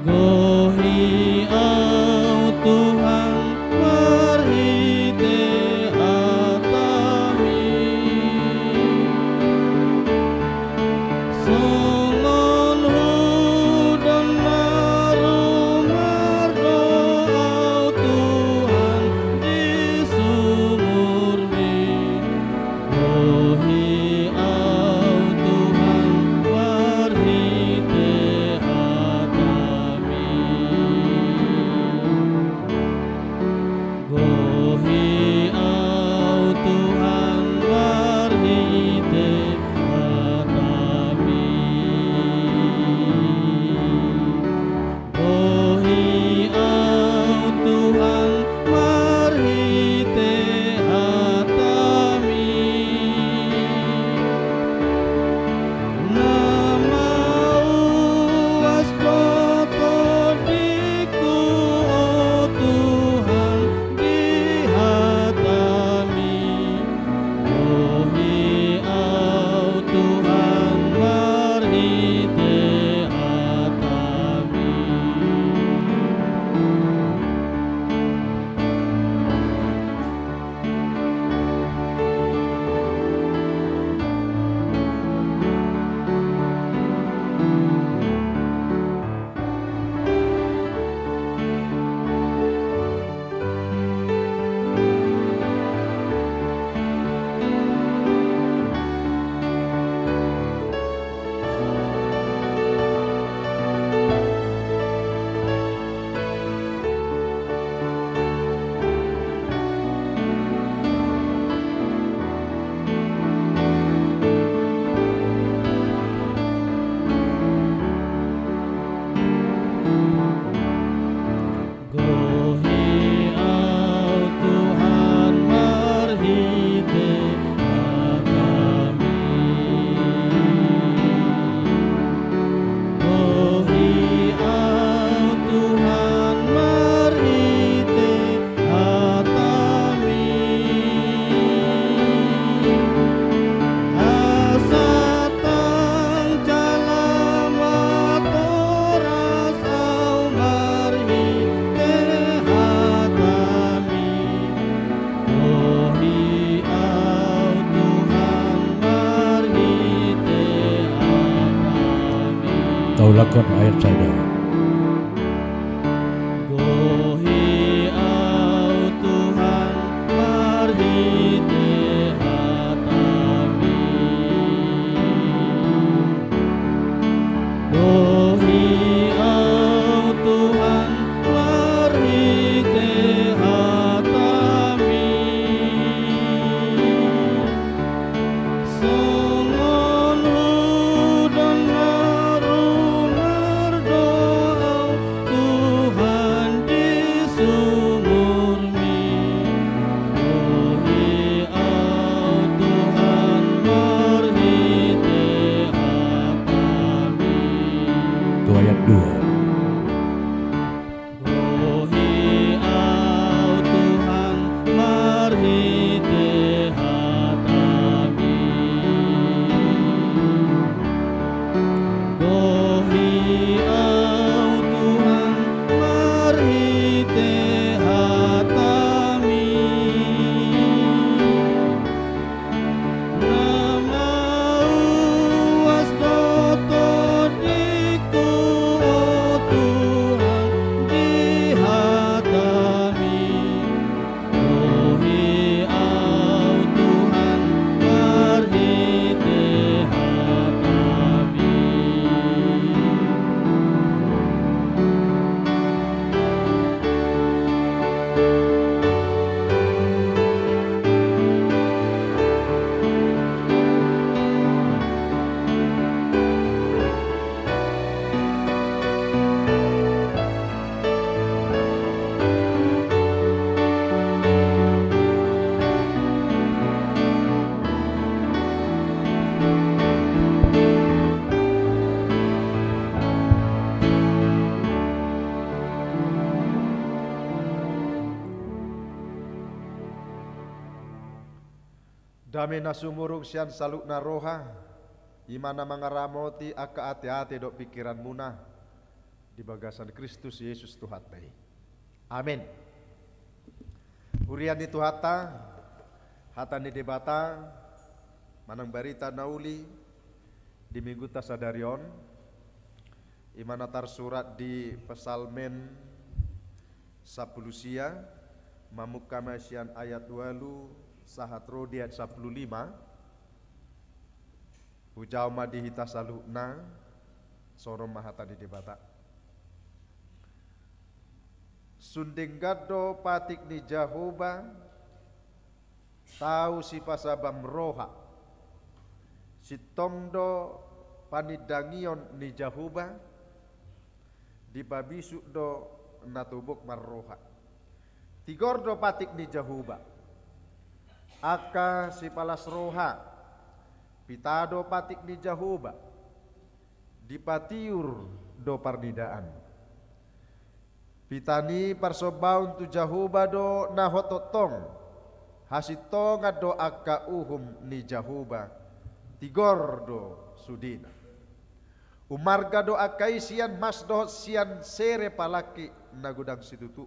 Gohi Au Tuhan marhite hataMi. Songon hudon na rumar do Au Tuhan di sumurMi. Gohi Au Tuhan marhite hataMi. Gohi Au Tuhan marhite hataMi. Gohi Au Tuhan marhite hataMi. Na mauas do tondingku, o Tuhan, di hataMi. Gohi Au Tuhan marhite hataMi. Gohi Au Tuhan marhite hataMi. Gohi Au Tuhan marhite hataMi. Asa ndang jala matoras au marhite hataMi. Gohi Au Tuhan marhite hataMi. Taulahon ayat sada. Gohi Au Tuhan marhite hataMi. Gohi Au Tuhan marhite hataMi. Songon hudon na rumar do Dame na sumurung sian saluhutna roha, i ma na mangaramoti angka ateate dohot pingkiranmuna di bagasan Kristus Jesus Tuhanta i. Amen. Huria ni Tuhanta, hata ni Debata manang barita na uli di Minggunta sadari on, i ma na tarsurat di Psalmen sampulu sia, mamungka ma sian ayat ualu sahat ro di ayat sampulu lima. Hujalo ma di hita saluhutna, songon on ma hata ni Debata. Sun denggan do patik ni Jahowa, tau sipasabam roha. Sintong do panindangion ni Jahowa, dipabisuk do na tobok marroha. Tigor do patik ni Jahowa, angka sipalas roha. Pita do patik ni Jahowa, dipatiur do parnidaan. Pita ni parsombaon tu Jahowa do na hot tongtong. Hasintongan do angka uhum ni Jahowa, tigor do sudena. Umarga do angka i sian mas dohot sian sere palangki na godang situtu.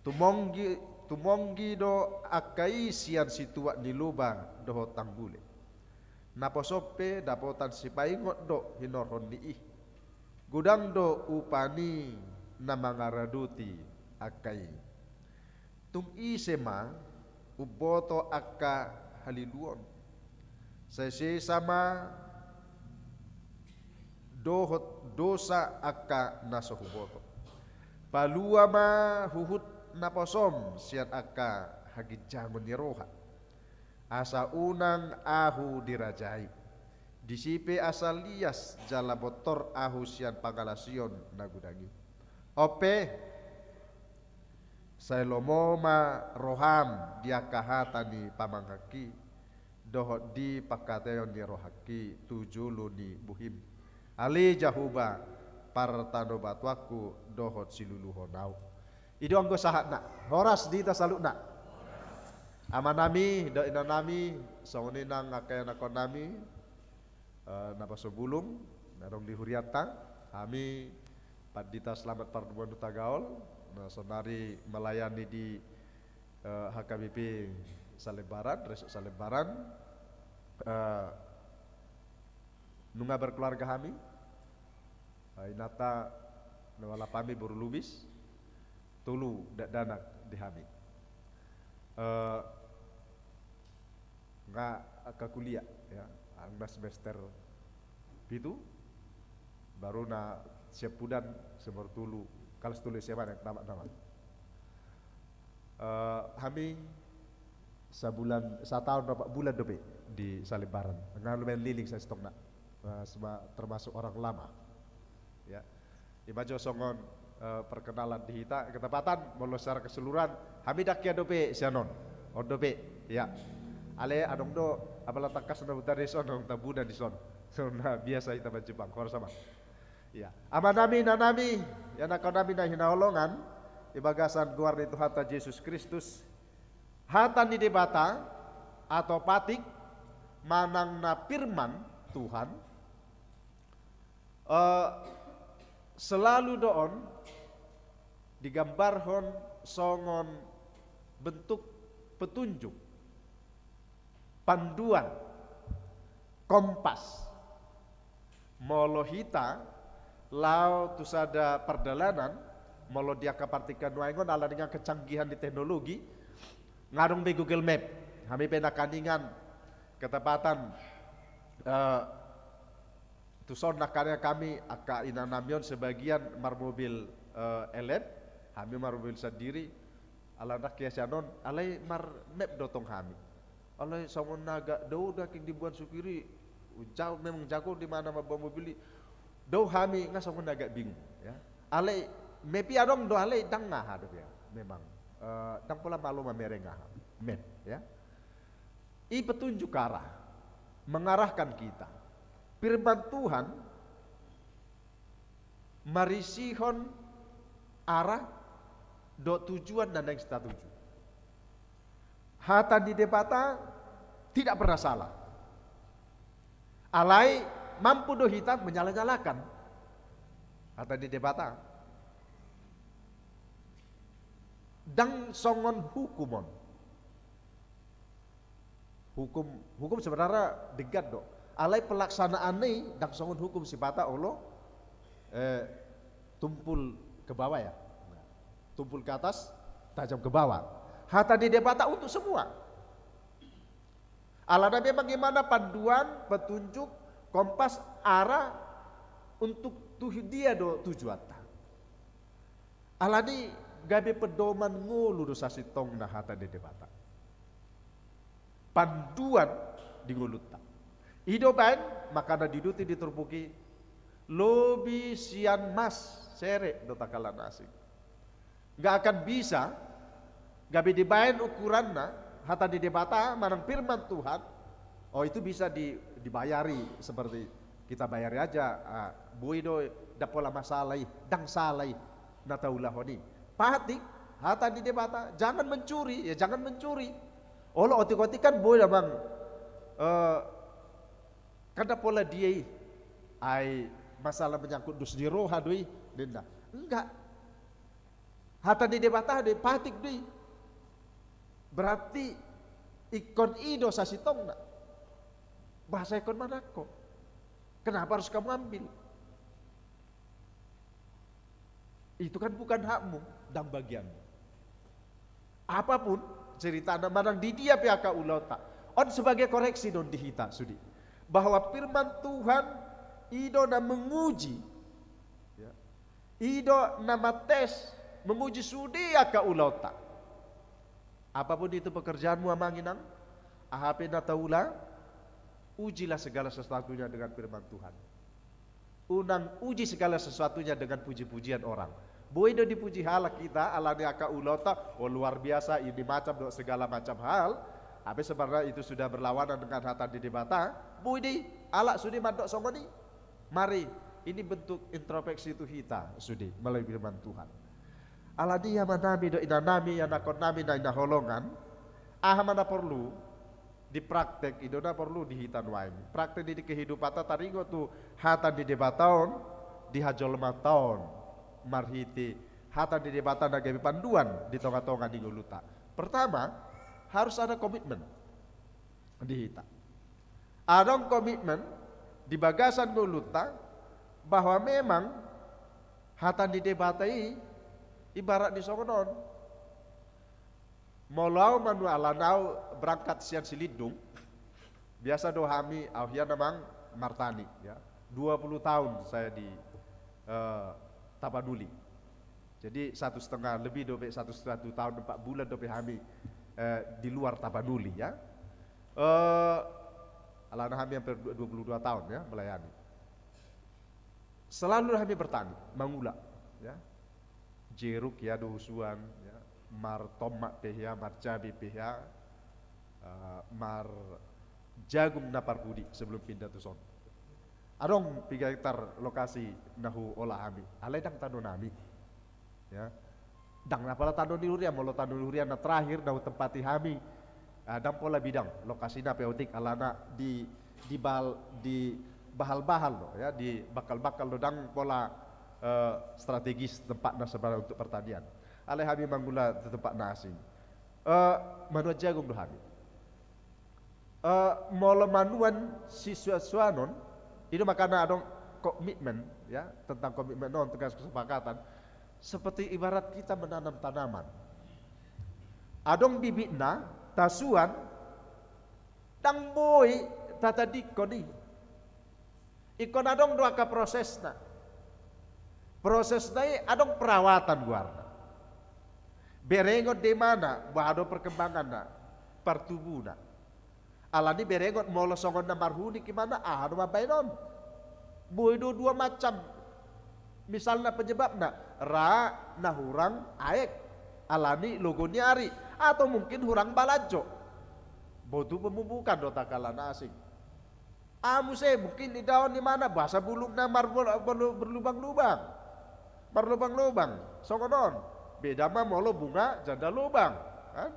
Tumonggi, tumonggi do angka i sian situak ni loba dohot tanggule. Naposo pe dapotan sipaingot do hinorhon ni i. Godang do upa ni na mangaradoti angka i. Tung ise ma umboto angka haliluon? Sai sesa ma dohot dosa angka na so huboto. Palua ma huhut naposom sian angka haginjangon ni roha. Asa unang ahu dirajai. Disi pe asa lias jala bontor ahu sian pangalaosion na godang i. On pe, sai lomo ma roham di angka hata ni pamanganki, dohot di pangkataion ni rohangki tu jolo ni bohim. Ale Jahowa, partanobatuanku dohot siluluhon ahu. I do anggo sahatna. Horas di hita saluhutna. Amanami dohot inanami, songon i nang angka ianakhonnami, eh, na pasobulung na adong di hurianta, hami Pandita Selamat Parduan Hutagaol, na saonari melayani di, eh, H K B P Salembaran, Resort Salembaran. Eh, nunga berkeluarga hami, eh, inanta na mangalap hami boru Lubis, tolu dakdanak di hami. Eh, nga angka kuliah, ya, angka na semester pitu, baru na siap udan semester tolu, kelas tolu S M A, na tamat nama. Eh, hami sabulan, sataon opat bulan dope di Salembaran. Nga lumayan liling sasintongna. Eh, sema-, termasuk orang lama. Ya. I ma jo songon, eh, perkenalan di hita, ketepatan, molo secara keseluruhan, hami dang hea dope sian on. On dope, ya. Alai adong do, apala tangkas na huta dison, adong Tambunan dison. Songon na biasa hita manjumpa, horas ma. Ya. Amanami, inanami, ianakhonnami na hinaholongan, di bagasan goar ni Tuhanta Jesus Kristus, hata ni Debata, atau patik, manang na firman Tuhan, eh, selalu do on digambarhon songon bentuk petunjuk, panduan, kompas. Molo hita laho tu sada pardalanan, molo di angka partingkian nuaeng on ala dengan kecanggihan di teknologi, nga adong be Google Map. Hami pe nangkiningan ketepatan, eh, tuson nangkiningan hami, angka inanami on sebagian marmobil, eh, elep, hami marmobil sandiri, ala dang hea sian on, alai marmap do tong hami. Alai songon na agak dao do nangkin diboan supir i, jao, memang jago di mana mamboan mobil i. Dao hami nga songon na agak bingung, ya. Alai map i adong do, alai dang aha dope, ya. Memang, eh, dang pola malo mamereng aha map, ya. I petunjuk arah, mengarahkan kita. Firman Tuhan marisihon arah dohot tujuan na naeng sitatuju. Hata ni Debata Tidak pernah salah. Alai mampu do hita menyala-nyalakan hata ni Debata. Ndang songon hukum on. Hukum, hukum sebenarna denggan do. Alai pelaksanaan ni ndang songon hukum sipata olo, eh, tumpul ke bawah ya. Tumpul ke atas, tajam ke bawah. Hata ni Debata untuk semua. Alana memang imana panduan, petunjuk, kompas, arah untuk tu dia do tujuanta. Alani gabe pedoman ngolu do sasintongna hata ni Debata. Panduan di ngolunta. I do baen, makana diuduti di turpuk i, lobi sian mas, sere do takala na asing. Nggak akan bisa, gabe dibaen ukuranna, hata ni Debata, manang firman Tuhan, oh, itu bisa di, dibayari seperti kita bayari aja, ah, boi do, ndang pola masalah i, ndang salah i, na taulahon i. Patik, hata ni Debata, jangan mencuri, ya jangan mencuri. Olo otik-otik kan boi damang, eh, kan ndang pola dia i, ai masalah menyangkut dos ni roha do i, ninna. Enggak. Hata ni Debata do i, patik do i. Berarti ingkon i do sasintongna. Boasa ingkon manangko? Kenapa harus kamu ambil? Itu kan bukan hakmu, ndang bagianmu. Apapun ceritana, manang di dia pe angka ulaonta. On sebagai koreksi do on di hita, sude. Bahwa firman Tuhan i do na menguji, ya, i do na mates, menguji sude angka ulaonta. Apapun itu pekerjaanmu, amang inang, aha pe na taula, ujilah segala sesuatunya dengan firman Tuhan. Unang uji segala sesuatunya dengan puji-pujian orang. Boi do dipuji halak hita, alani angka ulaonta, oh, luar biasa, ini macam do segala macam hal. Tapi sebenarnya itu sudah berlawanan dengan hata ni Debata. Boi do i, halak sude mandok songon i. Mari, ini bentuk introspeksi tu hita sude melalui firman Tuhan. Alani i, amanami dohot inanami, anakkonnami na hinaholongan, aha ma na porlu di praktek, i do na porlu di hita nuaeng. Praktek ni di kehidupanta taringot tu hata ni Debata on, di hajolmaanta on, marhite hata ni Debata na gabe panduan di tonga-tonga ni ngolunta. Pertama, harus ada komitmen di hita. Adong komitmen di bagasan ngolunta bahwa memang hata ni Debata i ibarat ni songon on. Molo au manu-, alana au berangkat sian Silindung, biasa do hami, au hian amang, martani, ya. Dua puluh tahun saya di, eh, Tapanuli. Jadi satu setengah, lebih dope satu, satu tahun empat bulan dope hami, eh, di luar Tapanuli, ya. Eh, alana hami hampir dua puluh dua tahun, ya, melayani. Selalu hami bertani, mangula, ya. Jeruk, ya, dohonon, ya. Martomat pe, ya, marcabe pe, ya. Eh, marjagung na parpudi sebelum pindah tu son. Adong piga hektar lokasi na huolah hami. Alai ndang tano nami. Ya. Ndang na pola tano ni huria, molo tano ni huria na terakhir na hutempati hami. Ah, ndang pola bidang lokasina pe otik, alana di, di bal-, di bahal-bahal do, ya, di bangkal-bangkal do, ndang pola, eh, strategis tempatna sebenarnya untuk pertanian. Alai hami mangula tu tempat na asing. Eh, manuan jagung do hami. Eh, molo manuan sisuan-suanon, i do makana adong komitmen, ya, tentang komitmen on, tegas kesepakatan. Seperti ibarat kita menanam tanaman. Adong bibitna, tasuan, ndang boi tatadingkon i. Ingkon adong do angka prosesna. Prosesna i adong perawatan goarna. Berengon do imana, boha do perkembanganna, partubuhna. Alani berengon, molo songon na marhunik imana, aha do mambaen on? Boi do dua macam. Misalna penyebabna, ra na hurang aek. Alani logo ni ari. Atau mungkin hurang balanjo. Butuh pemupukan do takala na asing. Ah, muse, mungkin idaon imana, boasa bulungna marbol-, berlu-, berlubang-lubang. Marlobang-lobang. Songon on. Beda ma molo bunga janda lobang. Kan?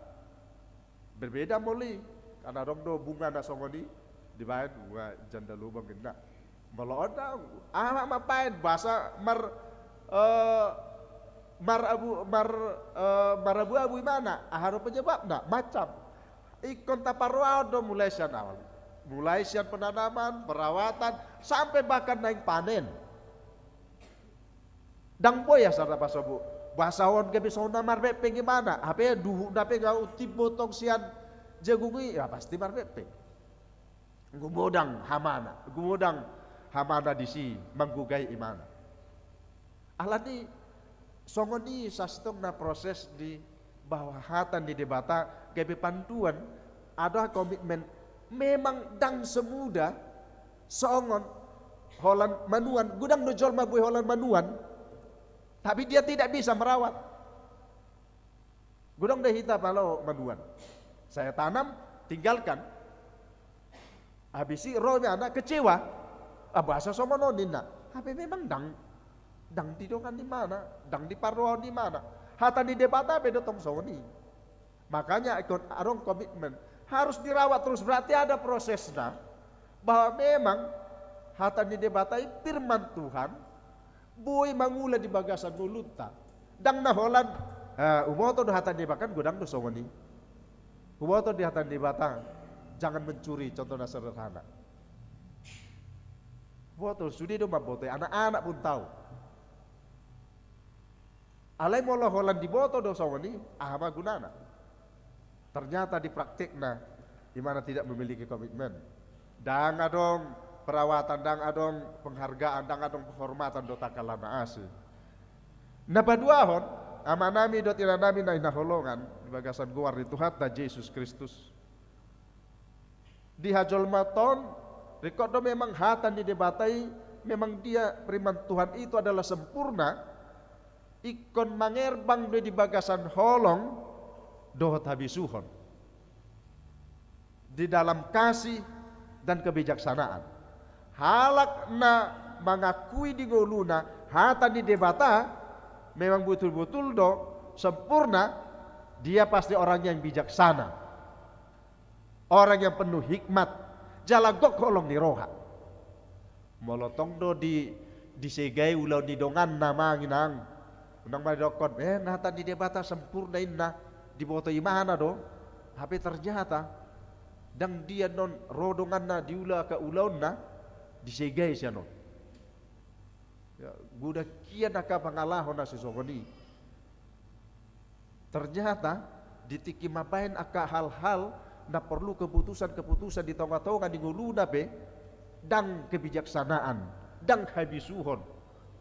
Berbeda molo i. Karena adong do bunga na songon i, dibaen bunga janda lubang ninna. Molo on ndang, aha mambaen, boasa mar, eh, mar abu, mar, eh, mar abu-abu imana, aha do penyebabna, macam. Ingkon taparrohahon do mulai sian awal. Mulai sian penanaman, perawatan, sampai bahkan naeng panen. Ndang boi asa na pasobu. Boasa on gabe songon na marpengpeng imana. Hape duhutna pe nga untimbo tong sian jagung i, ya pasti marpengpeng. Gumodang hamana, gumodang hamana disi manggogai imana. Alani songon i sasintongna proses di bahwa hata ni Debata gabe panduan, ada komitmen, memang ndang semudah songon holan manuan, godang do jolma boi holan manuan, tapi dia tidak bisa merawat. Godang do hita pala manuan. Saya tanam, tinggalkan. Habis i ro imana kecewa. Ah, boasa songon on ninna. Hape memang ndang, ndang didongani imana, ndang diparrohahon imana. Hata ni Debata pe do tong songon i. Makanya ingkon adong komitmen. Harus dirawat terus, berarti ada prosesna. Bahwa memang hata ni Debata i, firman Tuhan, boi mangula di bagasan ngolunta. Ndang na holan, eh, huboto do hata ni Debata, kan godang do songon i. Huboto di hata ni Debata, jangan mencuri, contoh na sederhana. Huboto, sude do mamboto i, anak-anak pun tahu. Alai molo holan diboto do songon i, aha ma gunana? Ternyata di praktekna, imana tidak memiliki komitmen. Ndang adong perawatan, ndang adong penghargaan, ndang adong penghormatan dohot angka na asing. Na paduahon, amanami dohot inanami na hinaholongan di bagasan goar ni Tuhanta Jesus Kristus. Di hajolmaon, ringkot do memang hata ni Debata i, memang dia, firman Tuhan itu adalah sempurna, ingkon mangerbang do i di bagasan holong dohot habisuhon, di dalam kasih dan kebijaksanaan. Halak na mangakui di ngoluna hata ni Debata memang betul-betul do sempurna, dia pasti orang yang bijaksana. Orang yang penuh hikmat, jala gok holong ni roha. Molo tong do di, disegai ulaon ni donganna, amang inang, unang ma didokkon, eh, hata ni Debata sempurna inna, diboto imana do. Hape ternyata ndang dia non ro donganna diula angka ulaonna, disegai sian on. Ya, godang hian angka pangalaho na sisongon i. Ternyata di tingki mambaen angka hal-hal na porlu keputusan-keputusan di tonga-tonga ni ngoluna pe, ndang kebijaksanaan, ndang habisuhon,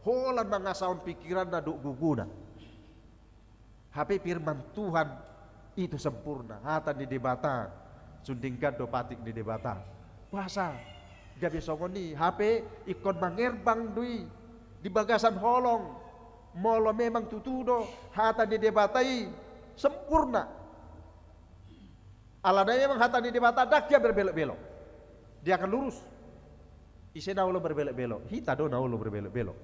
holan mangasahon pikiranna dohot gogona. Hape firman Tuhan itu sempurna, hata ni Debata, sundingkan do patik ni Debata. Boasa gabe songon i? Hape ingkon mangerbang do i di bagasan holong, molo memang tutu do hata ni Debata i sempurna. Alana memang hata ni Debata ndang hea berbelok-belok. Dia akan lurus. Ise na olo berbelok-belok? Hita do na olo berbelok-belok.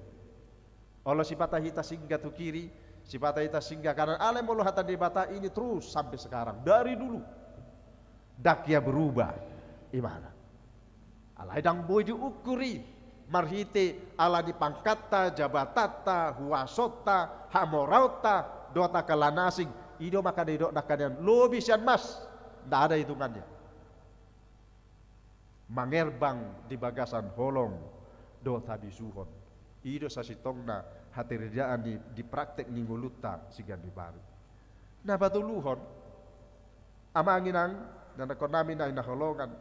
Olo sipata hita singgah tu kiri, sipata hita singgah kanan. Alai molo hata ni Debata ini terus sampai sekarang, dari dulu. Ndang hea berubah imana. Alai ndang boi diukur i marhite ala ni pangkatta, jabatanta, huasonta, hamoraonta, dohot angka na asing. I do maka didok nangkaningan lobi sian mas. Nda ada hitungannya. Mangerbang di bagasan holong dohot habisuhon. I do sasintongna hataridaan ni di praktek ni ngolunta siganup ari. Na patoluhon, amang inang, na nangkonami na hinaholongan,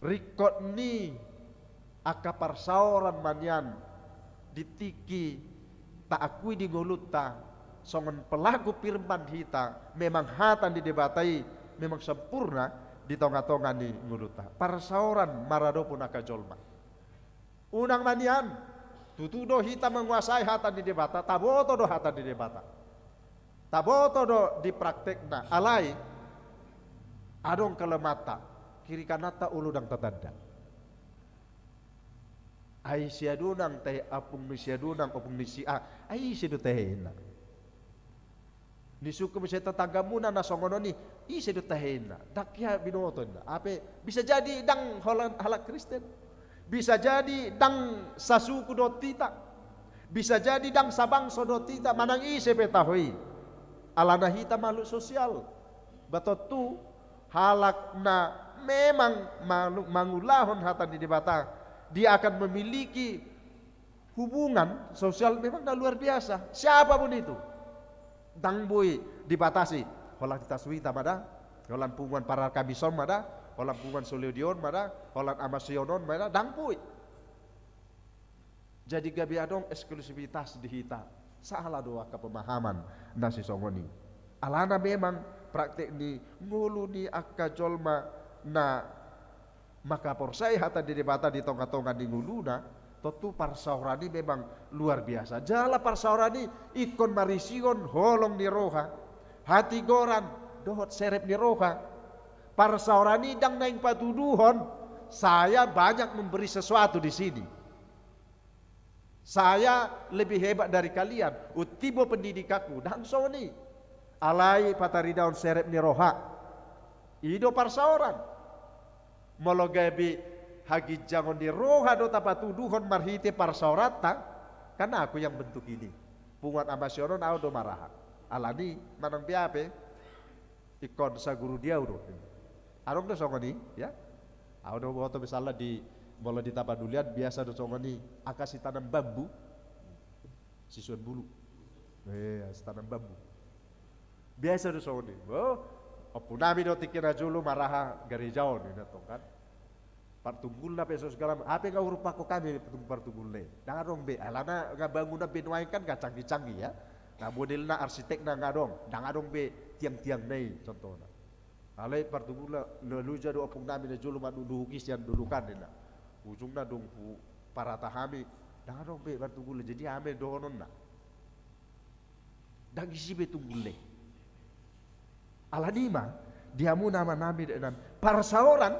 ringkot ni angka parsaoran ma nian di tingki taakui di ngolunta songon pelaku firman hita, memang hata ni Debata i memang sempurna di tonga-tonga ni ngolunta. Parsaoran maradophon angka jolma. Unang ma nian, tutu do hita menguasai hata ni Debata, taboto do hata ni Debata. Taboto do di praktekna, alai adong kelemahanta, kiri kananta olo ndang tatanda. Ai sia do nang tahe, ompung ni sia do nang, ompung ni si A, ai ise do tahena? Disungkun muse tetanggamuna na songon on i, ise do tahe inna? Ndang hea binoto inna. Ape bisa jadi ndang holan halak Kristen. Bisa jadi ndang sasuku dohot hita. Bisa jadi ndang sabangso dohot hita, manang ise pe tahe i. Alana hita makhluk sosial. Ba tontu halak na memang mangulahon hata ni Debata, dia akan memiliki hubungan sosial memang na luar biasa. Siapapun itu. Ndang boi dibatasi. Holan hita Suhita ma da, holan punguan Pararkamison ma da, holan punguan Soliodi on ma da, holan Amasion on ma da, ndang boi. Jadi gabe adong eksklusivitas di hita. Salah do angka pemahaman na sisongon i. Alana memang praktek ni ngolu ni angka jolma na mangkaporsai hata ni Debata di tonga-tonga ni ngoluna, tontu parsaoran i memang luar biasa. Jala parsaoran i ingkon marisihon holong ni roha, hatigoran, dohot serep ni roha. Parsaoran i ndang naeng patuduhon, saya banyak memberi sesuatu di sini. Saya lebih hebat dari kalian, untimbo pendidikanku, ndang songon i. Alai pataridahon serep ni roha. I do parsaoran. Molo gabe haginjangon ni roha do tapatuduhon marhite parsaoranta, kan aku yang bentuk ini. Punguan Amasion on au do maraha. Alani manang be ape, ingkon saguru di au do. Adong do songon i, ya. Au do boto misalna di, molo di Tapanuli an biasa do songon i, angka sitanam bambu. Sisuan bulu. Eh, sitanam bambu. Biasa do songon i. Bo, ompunami do tingki na jolo maraha gareja on, ninna tong kan. Partunggulna pe so segala, ape nga urup pako kami partunggulna i. Ndang adong be, alana nga bangunan be nuaeng kan nga canggih-canggih ya. Nga modelna arsitekna nga adong, ndang adong be tiang-tiangna i contohna. Alai partunggulna, na loja do ompungnami na jolo manduduki sian dolok an ninna. Ujungna dung huparata hami, ndang adong be partunggulna, jadi hami dohononna. Ndang isi be tunggulna i. Alani i ma, di hamu na manami dohonon, parsaoran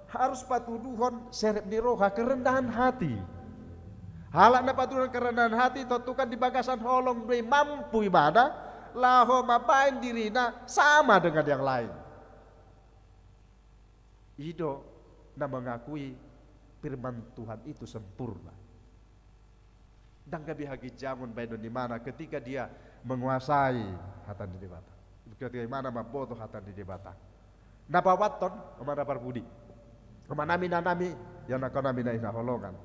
harus patuduhon serep ni roha, kerendahan hati. Halak na patuduhon kerendahan hati, tontu kan di bagasan holong do i mampu ibana laho mambaen dirina sama dengan yang lain. I do na mengakui firman Tuhan itu sempurna. Ndang gabe haginjangon baenon ni imana ketika dia menguasai hata ni Debata. Ketika imana mamboto hata ni Debata. Na paopathon, amana parpudi, amanami, inanami, ianakhonami na hinaholongan.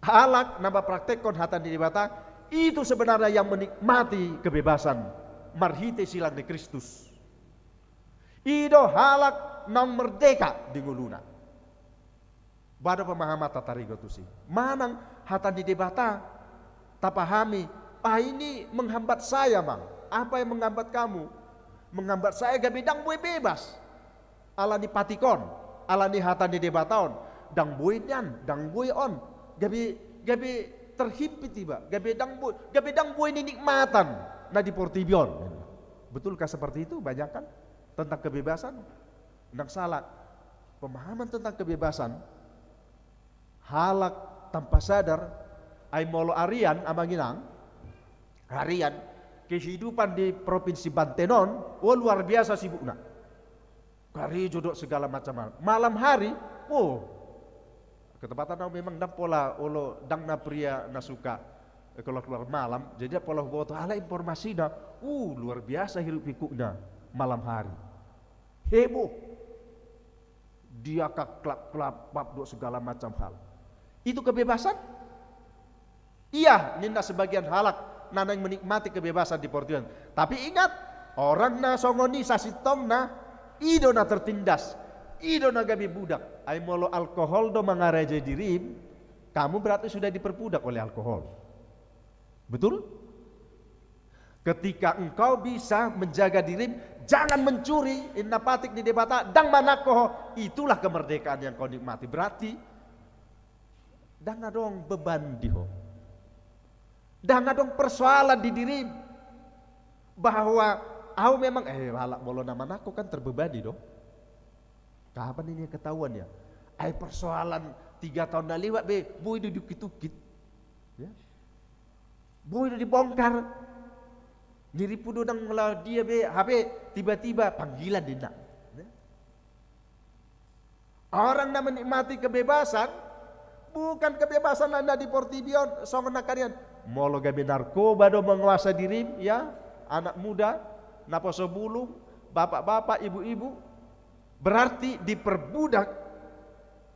Halak na mempraktekhon hata ni Debata, itu sebenarnya yang menikmati kebebasan marhite silang ni Kristus. I do halak naung merdeka di ngoluna. Ba do pemahamanta tarigot tusi. Manang hata ni Debata tapahami, ah, ini menghambat saya, Bang. Apa yang menghambat kamu? Menghambat saya gabe ndang boi bebas. Alani patik on, alani hata ni Debata on, ndang boi nian, ndang boi on. Gabe, gabe terhimpit iba, gabe ndang boi, gabe ndang boi ninikmatan na di portibi on. Betulkah seperti itu? Banyak kan tentang kebebasan? Ndang sala. Pemahaman tentang kebebasan, halak tanpa sadar, ai molo arian, amang inang, arian, kehidupan di Provinsi Banten on, oh, luar biasa sibukna. Karejo dohot segala macam hal. Malam hari, oh, ketepatan au memang ndang pola olo, ndang na pria na suka, eh, keluar-keluar malam, jadi ndang pola huboto, alai informasi na, uh, luar biasa hiruk-pikukna malam hari. Heboh. Dia ka klap-klap, pap, dohot segala macam hal. Itu kebebasan? Iya, ninna sebagian halak na naeng menikmati kebebasan di portibi on. Tapi ingat, orang na songon i sasintongna, i do na tertindas, i do na gabe budak. Ai molo alkohol do mangarajai dirim, kamu berarti sudah diperbudak oleh alkohol. Betul? Ketika engkau bisa menjaga dirim, jangan mencuri, ninna patik ni Debata, ndang manangko ho, itulah kemerdekaan yang kau nikmati. Berarti ndang adong beban di ho. Ndang adong persoalan di dirim. Bahwa au memang, eh, halak molo na manangko kan terbebani do. Kapan ini ketahuan ya? Ai persoalan tiga tahun na lewat be, boi do diungkit-ungkit. Ya. Boi do dibongkar. Dirimpu do ndang molo dia be, hape tiba-tiba panggilan ninna. Orang na menikmati kebebasan, bukan kebebasan na di portibi on, songon nangkin nian. Molo gabe narkoba do menguasai dirim, ya, anak muda, naposobulung, bapak-bapak, ibu-ibu, berarti diperbudak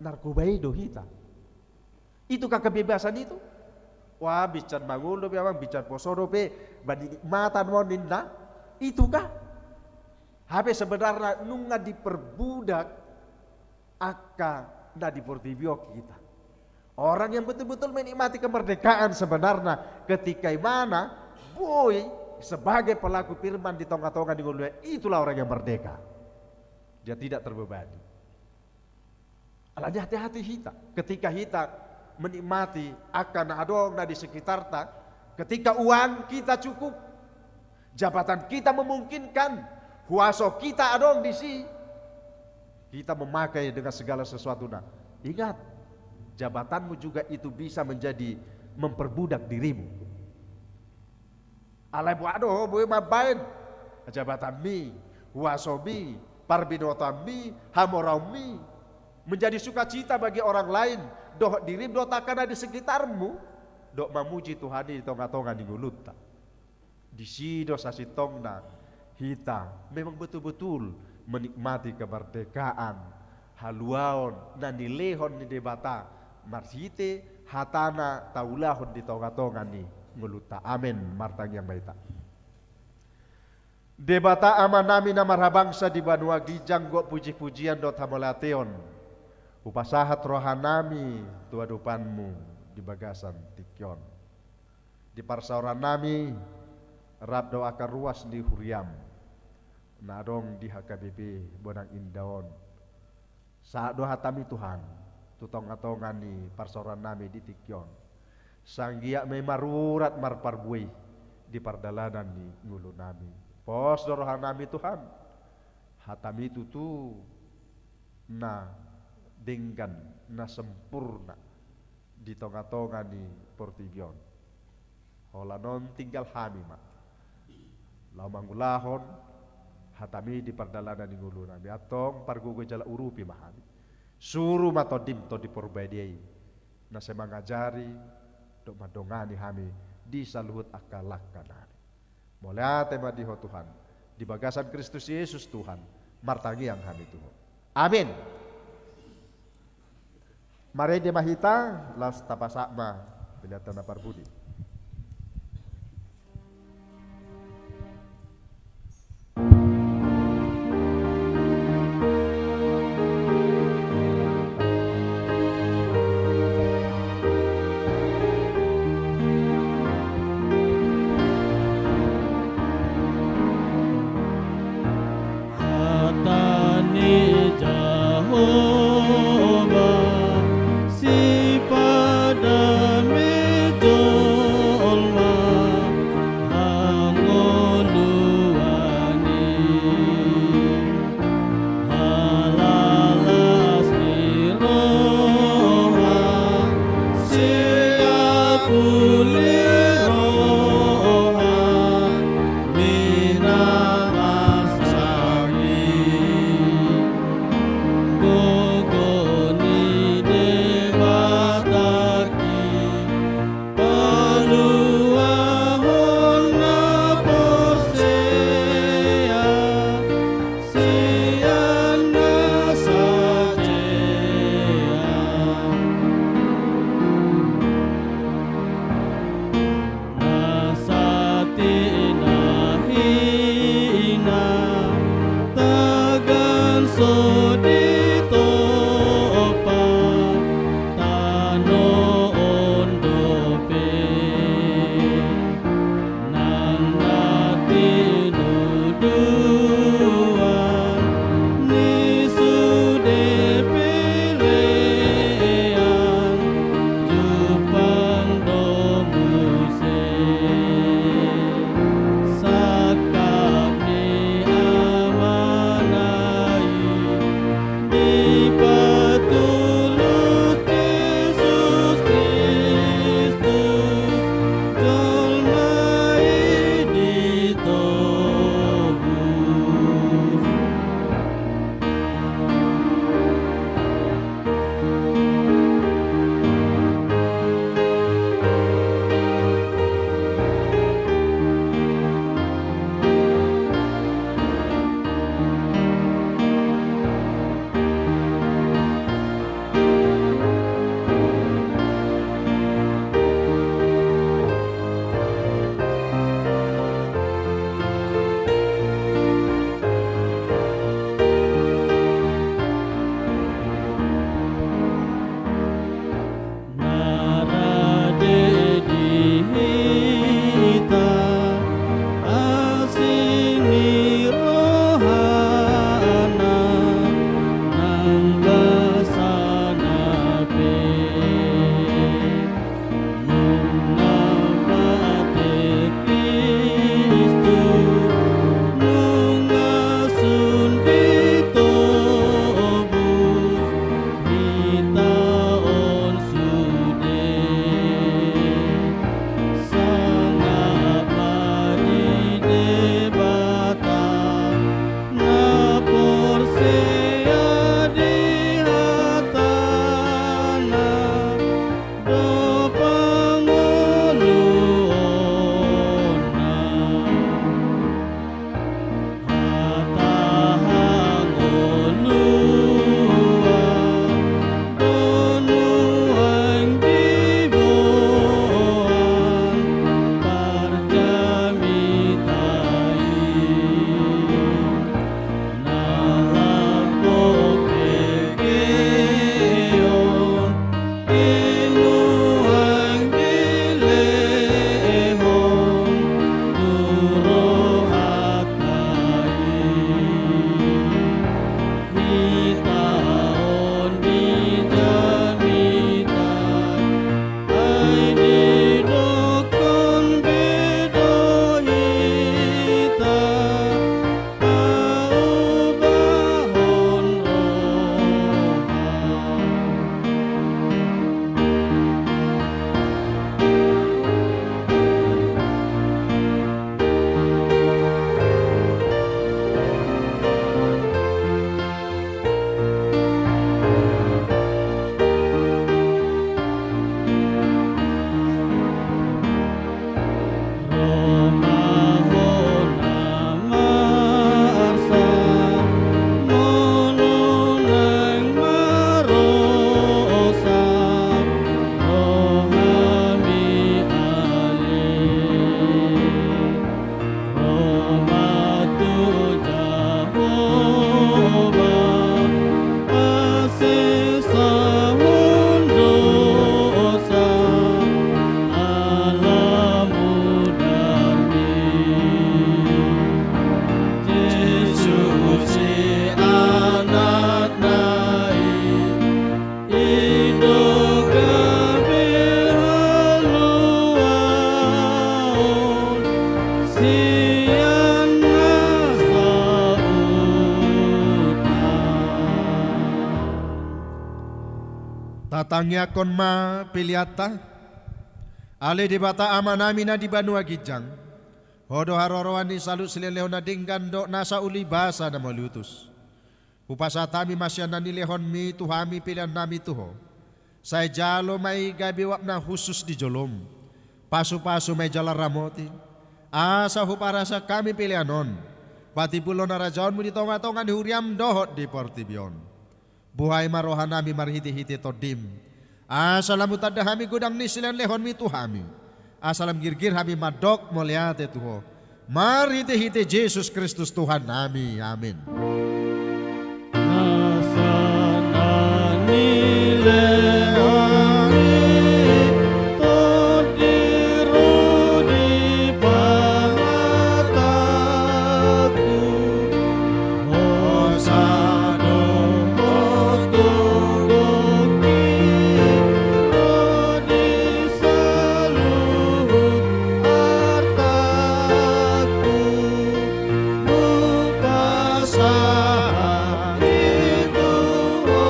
narkoba i do hita. Itukah kebebasan itu? Wah, binsan mangolu dope amang, binsan poso dope, manikmatan ma on ninna. Itukah? Hape sebenarna nunga diperbudak angka na di portibi on hita. Orang yang betul-betul menikmati kemerdekaan sebenarna ketika i ma na boi sebagai pelaku firman di tonga-tonga ni ngoluna, itulah orang yang merdeka. Dia tidak terbebani. Alani hati-hati hita. Ketika hita menikmati angka na adong na di sekitarta, ketika uang kita cukup, jabatan kita memungkinkan, huaso kita adong disi, kita memakai dengan segala sesuatuna. Ingat, jabatanmu juga itu bisa menjadi memperbudak dirimu. Alai boha do ho boi mambaen jabatanmi, huasomi, parbinotoanmi, hamoraonmi menjadi sukacita bagi orang lain, dohot dirim dohot angka na di sekitarmu, dohot mamuji Tuhan i di tonga-tonga ni ngolunta. Disi do sasintongna hita memang betul-betul menikmati kemerdekaan, haluaon na nilehon ni Debata marhite hatana taulahon di tonga-tonga ni ngolunta. Amen. Martangiang ma hita. Debata Amanami na marhabangsa di banua ginjang, gok puji-pujian dohot hamauliateon hupasahat rohanami tu adopanMu di bagasan tingki on. Di parsaorannami rap do angka ruas ni huriaM na adong di H K B P Bonang Indah on. Sahat do hataMi Tuhan tu tonga-tonga ni parsaorannami di tingki on. Sai anggiat ma i marurat marparbue di pardalanan ni ngolunami. Pos do rohanami Tuhan, hataMi tutu na denggan, na sempurna di tonga-tonga ni portibi on. Holan on tinggal hami ma laho mangulahon hataMi di pardalanan ni ngolunami. Antong pargogoi jala urupi ma hami. Suru ma TondiM, Tondi Porbadia i, na sai mangajari dohot mandongani hami di saluhut angka langkanami. Mauliate ma di Ho Tuhan, di bagasan Kristus Jesus Tuhan, martangiang hami tu Ho. Amin. Marende ma hita, laos tapasahat ma pelean na parpudi. Hata ni Jahowa sipata mejo. Tangiangkon ma peleanta. Ale Debata Amanami na di banua ginjang, Ho do haroroan ni saluhut silehonlehon na denggan dohot nasa uli basa na mauliutus. Hupasahat hami ma sian na nilehonMi tu hami peleannami tu Ho. Sai jalo ma i gabe uap na hushus di joloM. Pasupasu ma i jala ramoti, asa huparasa hami pelean on patimbulhon harajaonMu di tongatonga ni huriaM dohot di portibi on. Buhai ma rohanami marhitehite TondiM, asa lam hutanda hami godang ni silehonlehonMi tu hami, asa lam girgir hami mandok mauliate tu Ho, marhitehite Jesus Kristus Tuhannami. Amin. Nasa na nilehon i Tondi ro di pangatangku, hosa dohot gogongki ro di saluhut artangku, hupasahat i tu Ho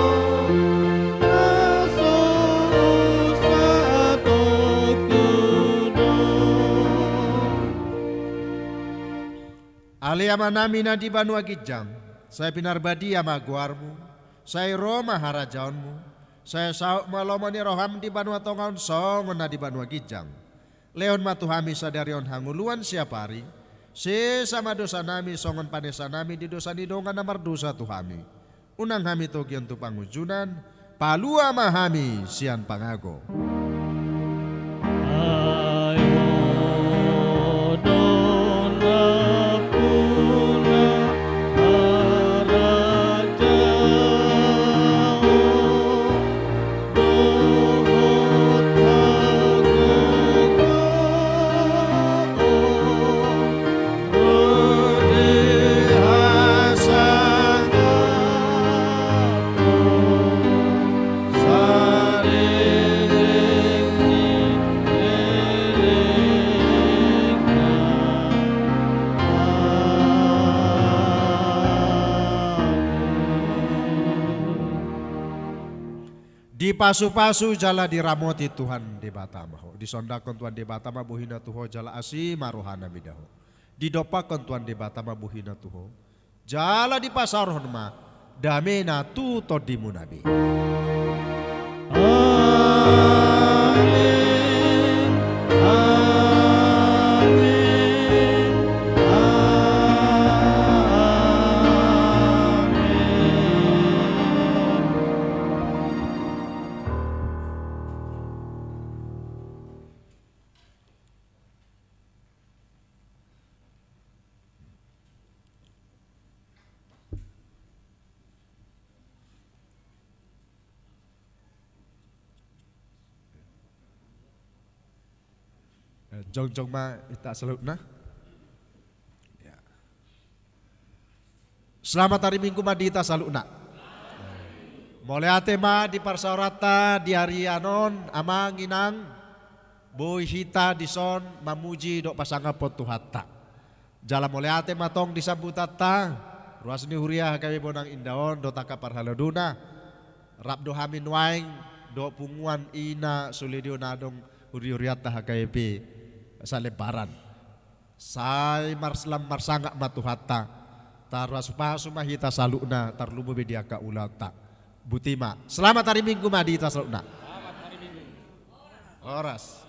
na so husatongku do. Ale Amanami na di banua ginjang, sai pinarbadia ma goarMu, sai ro ma harajaonMu, sai saut ma lomo ni rohaM di banua tonga on songon na di banua ginjang. Lehon ma tu hami sadari on hangoluan siapari, sesa ma dosanami songon panesanami di dosa ni dongan na mardosa tu hami. Unang hami togihon tu pangunjunan, palua ma hami sian pangago. Ai Ho do nampuna harajaon dohot hagogoon ro di hasangapon saleleng ni lelengna. Amin. Dipasupasu jala diramoti Tuhan Debata ma ho. Disondangkon Tuhan Debata ma bohina tu ho jala asi ma rohana mida ho. Didompakkon Tuhan Debata ma bohina tu ho jala dipasaorhon ma damena tu tondimuna be. Amin. Amin. Amin. Eh, jongjong ma hita saluhutna. Ya. Selamat hari Minggu ma di hita saluhutna. Mauliate ma di parsaoranta di ari on, amang inang, boi hita dison mamuji dohot pasangaphon Tuhanta. Jala mauliate ma tong di sambutanta, ruas ni huria H K B Bonang Indah on dohot angka parhalado na. Rap do hami nuaeng dohot punguan, ina, sude do na adong huriahurianta H K B P Salembaran. Sai mars-, lam marsangap ma Tuhanta. Tarpasupasu ma hita saluhutna, tarlumobi di angka ulaonta. Boti ma. Selamat hari Minggu ma di hita saluhutna. Horas.